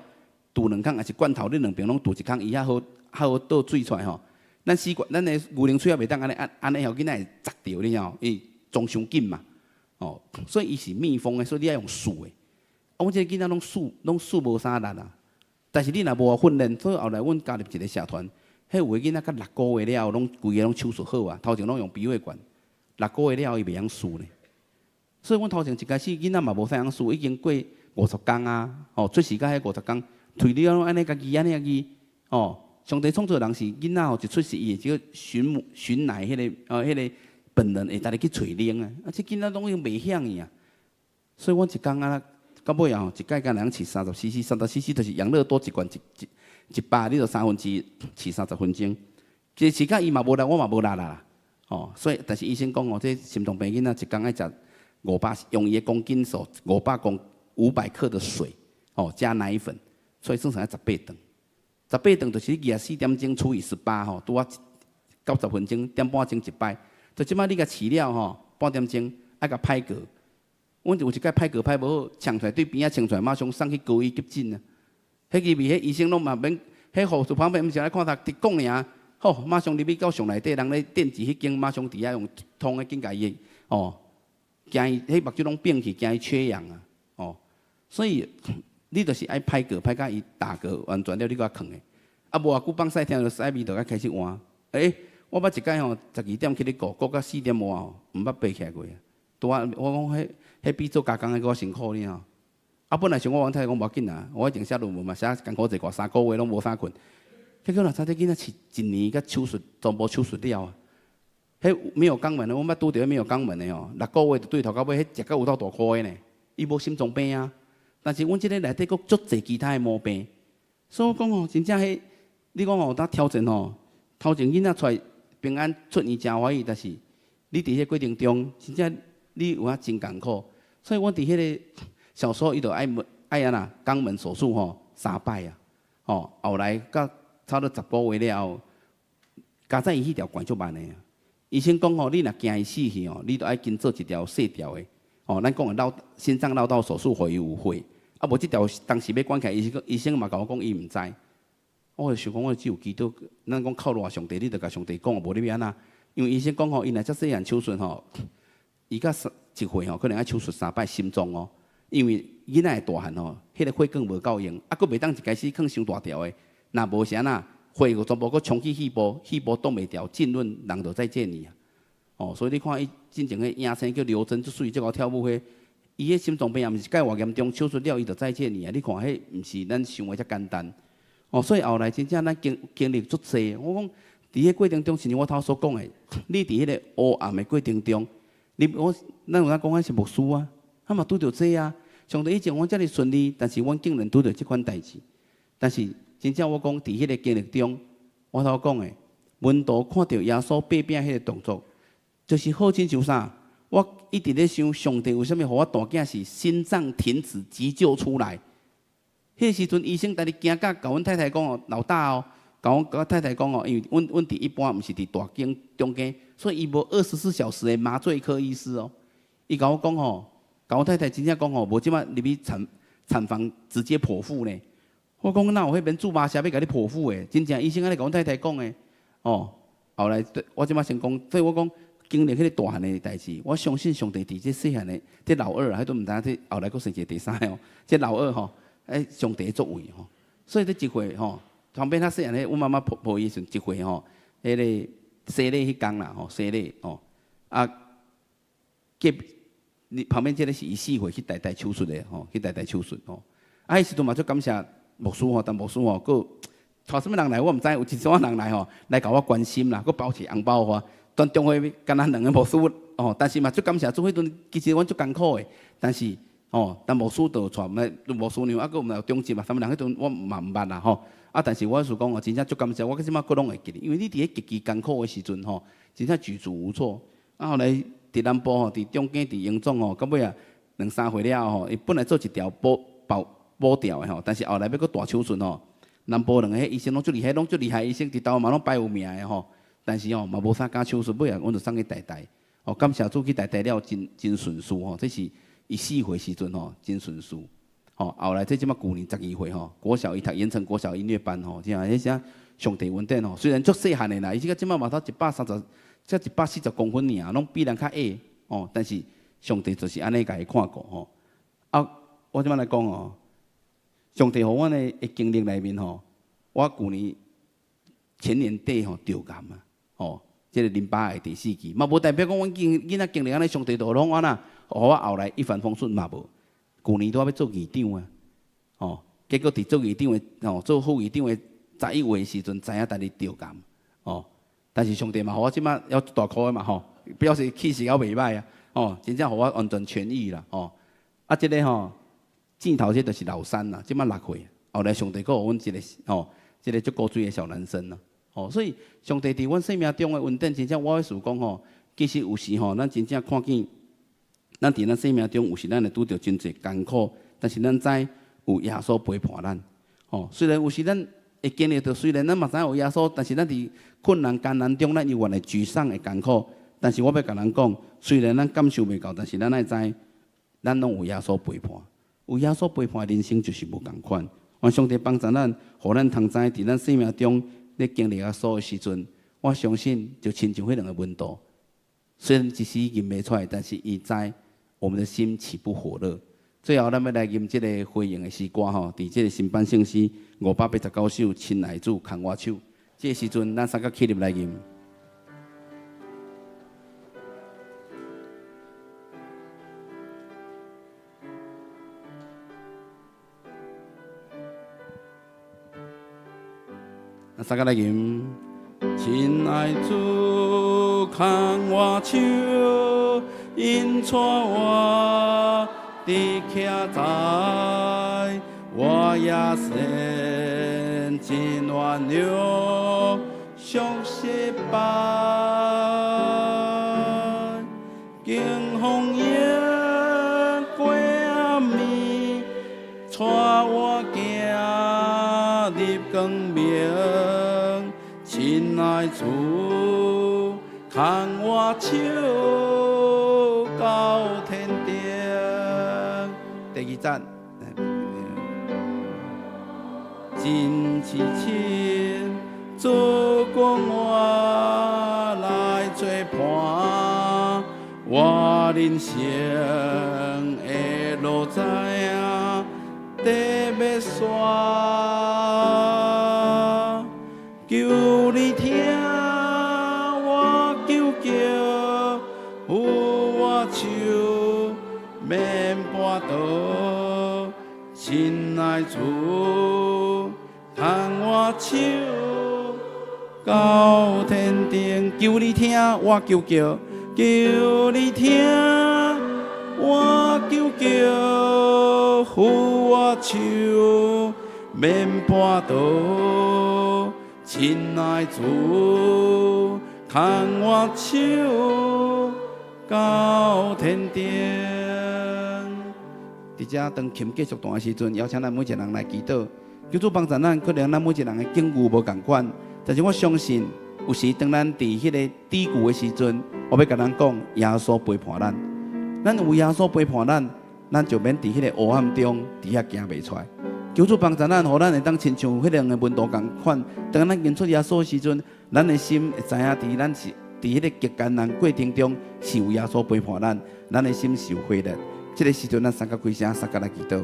揬兩空，抑是罐頭，你兩邊攏揬一空，伊較好較好倒水出來吼。咱試過，咱的牛奶喙仔袂當按呢按按呢吼，囡仔會砸著，你知無？因為裝傷緊嘛，哦，所以伊是密封的，所以你愛用欶的。啊，阮這个囡仔攏欶，攏欶無啥力啊。但是你若無訓練，所以後來阮加入一個社團，彼有的囡仔佮6個月了後，攏規个攏手術好啊，頭前攏用鼻胃管，六個月了後伊袂曉欶呢。所以阮頭前一開始囡仔嘛無啥曉欶，已經過50工啊，哦，出世到彼50工，喙你攏按呢家己按呢家哦。上帝創造人是囡仔吼，一出世伊會這個尋母尋奶彼个哦，彼个本能會家己去揣奶啊，啊，這囡仔攏已經袂曉去啊。所以阮一工啊，到尾後一擺敢若飼30 cc，30 cc 就是養樂多一罐一一一百，你就三分之飼30分鐘。其實飼甲伊嘛無力，我嘛無力啦。哦，所以但是醫生講哦，這心臟病囡仔一工愛食五百，用伊的公斤數500克的水，哦，加奶粉，所以算算愛18頓。十八頓就是你24點鐘除以18吼，拄仔90分鐘，點半鐘一擺。就這擺你共飼了吼，半點鐘愛共拍嗝。阮就有一擺拍嗝拍無好，衝出來對邊仔衝出來，馬上送去高醫急診啊。彼個彼醫生攏嘛免，彼護士旁邊毋是來看他直講爾，好，馬上入去到上內底，人咧電子彼間，馬上佇遐用通的緊共伊哦，驚伊彼目睭攏變去，驚伊缺氧啊，哦，所以你就是愛拍嗝，拍甲伊打嗝完全了，你閣囥的。啊，無偌久放屎，聽著屎味就愛開始換。欸，我捌一擺吼，12點去咧顧，顧到4點外吼，毋捌爬起來過。拄仔我講彼彼比做加工的閣辛苦呢吼。啊，本來想我阮太太講無要緊啦，我以前寫論文嘛寫艱苦濟寡，3個月攏無啥睏。結果若知這囡仔飼一年佮手術全部手術了啊。彼沒有肛門的，阮捌拄著彼沒有肛門的吼，6個月就對頭到尾，彼食甲有夠大箍的呢。伊無心臟病啊，但是阮這个內底閣足濟其他的毛病，所以我講吼，真正彼，你講吼，當挑戰吼，頭前囡仔出來平安出院誠歡喜，但是你佇彼個過程中，真正你有影真艱苦。所以阮佇彼个小時候，伊就愛愛按怎肛門手術吼三擺啊，吼後來到差不多10個月了後，佳哉伊彼條管足慢的啊。醫生講吼，你若驚伊死去吼，你著愛緊做一條細條的，吼，咱講的繞心臟繞道手術，予伊有血。啊，無這條當時欲關起來，醫生嘛共我講伊毋知。我就想講，我只有祈禱，咱講靠賴上帝，你著共上帝講，無你欲按怎？因為醫生講吼，伊若遮細漢手術吼，伊到1歲吼，可能愛手術三擺心臟哦。因為囡仔會大漢吼，彼個血管無夠用，啊，閣袂當一開始囥傷大條的，若無是按怎，血閣全部閣衝去肺部，肺部擋袂牢，浸潤人就再見你啊！哦，所以你看伊進前彼影星叫劉真，足媠這個跳舞彼。伊彼心臟病也毋是蓋偌嚴重，手術了伊就再見你啊！你看彼毋是咱想的遮簡單。哦，所以後來真正咱經歷足濟。我講佇彼過程中，親像我頭所講的，你佇彼个黑暗的過程中，你我咱有影講咱是牧師啊，啊嘛拄著這啊。上帝以前阮遮爾順利，但是阮竟然拄著這款代誌。但是真正我講佇彼个經歷中，我頭講的，門徒看著耶穌擘餅彼个動作，就是好親像啥？我一直咧想，上帝為啥物予我大囝是心臟停止急救出來？彼個時陣醫生逐日驚甲，共阮太太講哦，老大哦，共阮共我太太講哦，因為阮佇一般毋是佇大間中間，所以伊無24小時的麻醉科醫師哦。伊共我講吼，共我太太真正講吼，無這擺入去產房直接剖腹呢。我講哪有彼免注麻藥欲共你剖腹的？真正醫生按呢共阮太太講的。哦，後來我這擺先講，所以我講。經歷彼個大漢的代誌，我相信上帝佇這細漢的這老二，彼都毋知影這後來閣生一个第三个哦。這老二吼，欸，上帝作為吼，所以這一歲吼，旁邊較細漢的，阮媽媽抱抱伊時陣，一歲吼，彼个洗禮彼工啦吼，洗禮吼，啊，隔你旁邊這个是伊4歲去台大手術的吼，去台大手術吼，啊，彼時陣嘛足感謝牧師吼，但牧師吼，閣帶啥物人來我毋知，有一撮人來吼，來共我關心啦，閣包一個紅包予我。全中會敢若兩個牧師哦，但是嘛足感謝主，彼陣其實阮足艱苦的，但是哦，但牧師就帶牧師娘啊，閣有長執嘛，啥物人彼陣我嘛毋捌啦吼。啊，但是我是講哦，真正足感謝，我到這擺閣攏會記得，因為你佇咧極其艱苦的時陣吼，真正舉足無措。啊，後來佇南部吼，佇中間佇榮總吼，到尾啊兩三歲了後吼，伊本來做一條補保補掉的吼，但是後來欲閣大手術吼，南部兩个彼醫生攏足厲害，攏足厲害，醫生佇台灣嘛攏排有名的吼。但是吼嘛無啥敢手術，尾仔阮就送去台大。哦，感謝主去台大了，真真順遂吼。這是伊4歲時陣吼，真順遂。吼，後來這這擺舊年12歲吼，國小伊讀鹽埕國小音樂班吼，這樣彼啥上帝恩典吼。雖然足細漢的啦，伊這個這擺嘛才130，才140公分爾，攏比人較矮哦。但是上帝就是按呢共伊看顧吼。啊，我這擺來講哦，上帝予阮的經歷內面吼，我舊年前年底吼著癌啊。哦，這個淋巴癌第四期，嘛無代表講阮經囡仔經歷按呢，上帝就攏按怎，予我後來一帆風順嘛無。舊年拄仔欲做議長啊，哦，結果佇做議長的，哦，做副議長的11月的時陣，知影家己著癌，哦，但是上帝嘛，予我這擺猶大箍的嘛吼，表示氣勢猶袂䆀啊，哦，真正予我完全痊癒啦，哦，啊，這个吼，鏡頭這就是老三啦，這擺6歲，後來上帝閣予阮一个，吼，這个足古錐的小男生啦。哦，所以上帝佇阮生命中的恩典，真正我欲講吼，其實有時吼，咱真正看見，咱佇咱生命中有時咱會拄著真濟艱苦，但是咱知有耶穌陪伴咱。吼，雖然有時咱會經歷著，雖然咱嘛知影有耶穌，但是咱佇困難艱難中，咱猶原會沮喪會艱苦。但是我欲共人講，雖然咱感受袂到，但是咱愛知，咱攏有耶穌陪伴。有耶穌陪伴，人生就是無仝款。願上帝幫助咱，予咱通知佇咱生命中。咧經歷耶穌的時陣，我相信就親像彼兩個門徒，雖然一時認袂出來，但是伊知我們的心豈不火熱。最後，咱欲來吟這个回應的詩歌吼，佇這个新版聖詩589首，親愛主牽我手。這个時陣，咱三個起立來吟。三個來吟，親愛主牽我手，引帶我伫徛在，我也信真软弱，常失败，经风雨过暗暝，带我行入光明，亲爱主，牵我手到天顶。第二节，真至亲，主君我来做伴，我人生的路知影得欲煞，求你听我求叫，扶我手免跋倒，亲爱主，牵我手到天顶。求你听我求叫，求你听我求叫，扶我手免跋倒，亲爱主，牵我手到天顶。伫遮當琴繼續彈的時陣，邀請咱每一個人來祈禱，求主幫助咱。可能咱每一個人的境遇無仝款，但是我相信，有時當咱佇彼个低谷的時陣，我欲共咱講，耶穌陪伴咱。咱有耶穌陪伴咱，咱就免佇彼个黑暗中，佇遐行袂出來。求主幫助咱，予咱會當親像彼兩个門徒仝款，當咱認出耶穌的時陣，咱的心會知影，佇咱是佇彼个極艱難過程中，是有耶穌陪伴咱，咱的心是有火熱。這个時陣，咱三甲開聲，三甲來祈禱。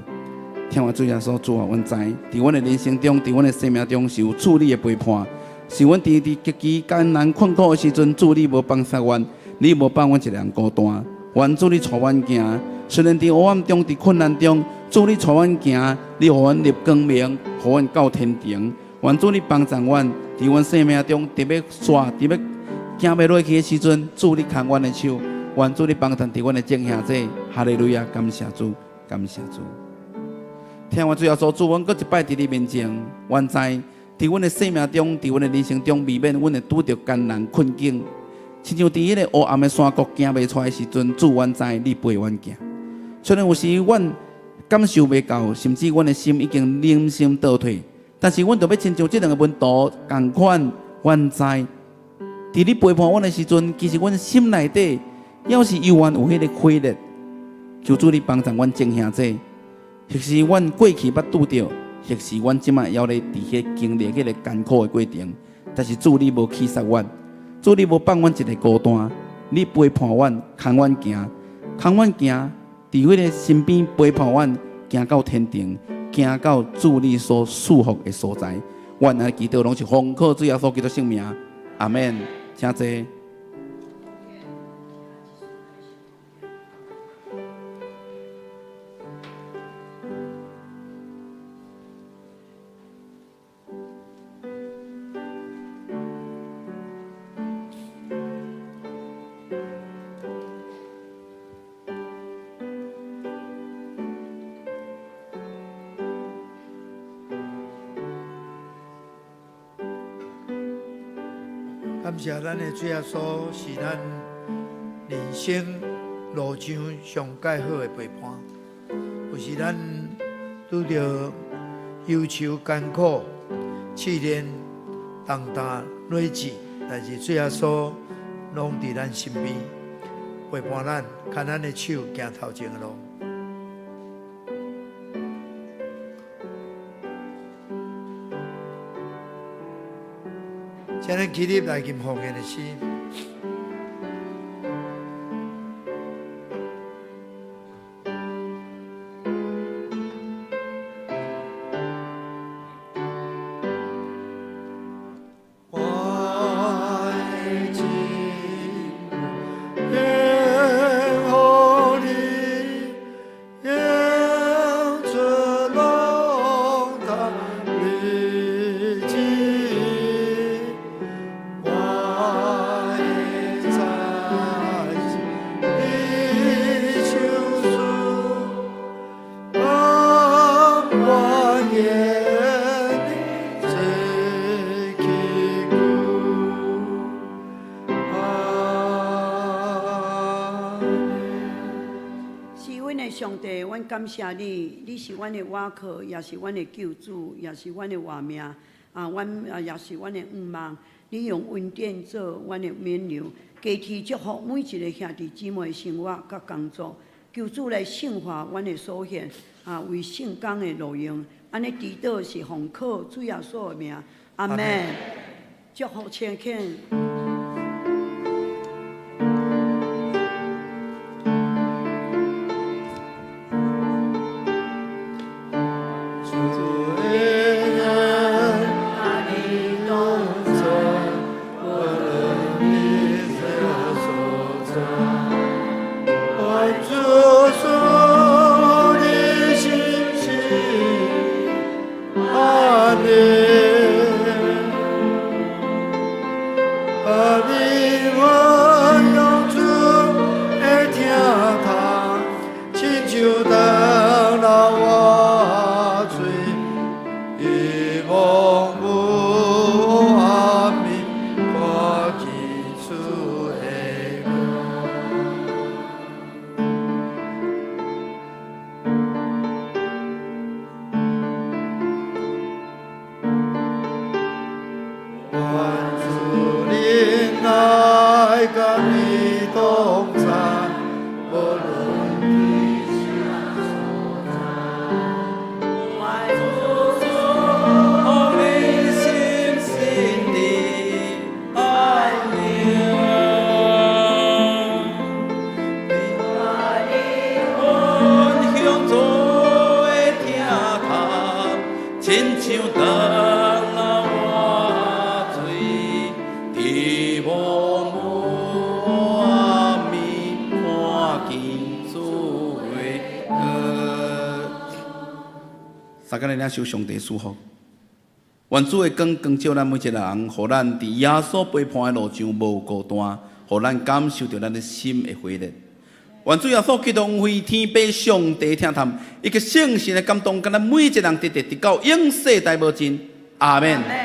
聽我主耶穌，主啊，阮知，佇阮的人生中，佇阮的生命中，是有主你的陪伴，是阮佇極其艱難困苦的時陣，主你無放捨阮，你無放阮一个人孤單，願主你帶阮行。雖然佇黑暗中，佇困難中，主你帶阮行，你予阮入光明，予阮到天庭。願主你幫助阮，佇阮生命中，伫欲煞，伫欲行袂落去的時陣，主你牽阮的手。願主你幫助佇阮的眾兄弟，哈利路亞，感謝主，感謝主。聽我主耶穌，主，阮閣一擺佇你面前，阮知佇阮的生命中，佇阮的人生中，未免阮會拄著艱難困境，親像佇彼个黑暗的山谷行袂出來的時陣，主，阮知你陪阮行。雖然有時阮感受袂到，甚至阮的心已經忍心倒退，但是阮著欲親像這兩個門徒仝款，阮知佇你陪伴阮的時陣，其實阮心內底猶是猶原有彼个火熱。求主你幫助阮眾兄弟，或是阮過去捌拄著，或是阮這擺猶咧佇彼經歷彼个艱苦的過程，但是主你無棄殺阮，主你無放阮一个孤單，你陪伴阮，牽阮行，牽阮行，佇彼个身邊陪伴阮，行到天庭，行到主你所賜福的所在。阮來祈禱攏是奉靠主耶穌基督聖名，阿門。請坐。感謝咱的主耶穌，是咱人生路上上蓋好的陪伴。有時咱拄著憂愁艱苦、試煉、重擔累積，但是主耶穌攏佇咱身邊陪伴咱，牽咱的手行頭前的路。請咱起立來吟奉獻的詩。我的真願予你，用出浪蕩日子。我的帝，阮感謝你，你是阮的倚靠，也是阮的救主，也是阮的活命。啊，阮啊也是阮的向望。你用恩典做阮的冕旒，加添祝福每一个兄弟姊妹的生活佮工作。求主來聖化阮的所獻，啊，為聖工的路用。按呢祈禱是奉靠主耶穌的名，阿門。祝福請肯。三工來領受上帝賜福，願主的光光照咱每一個人，予咱佇耶穌陪伴的路上無孤單，予咱感受著咱的心的火熱。願主耶穌基督恩惠天父上帝疼疼，以及聖神的感動，佮咱每一個人直直直到永世代無盡。阿門。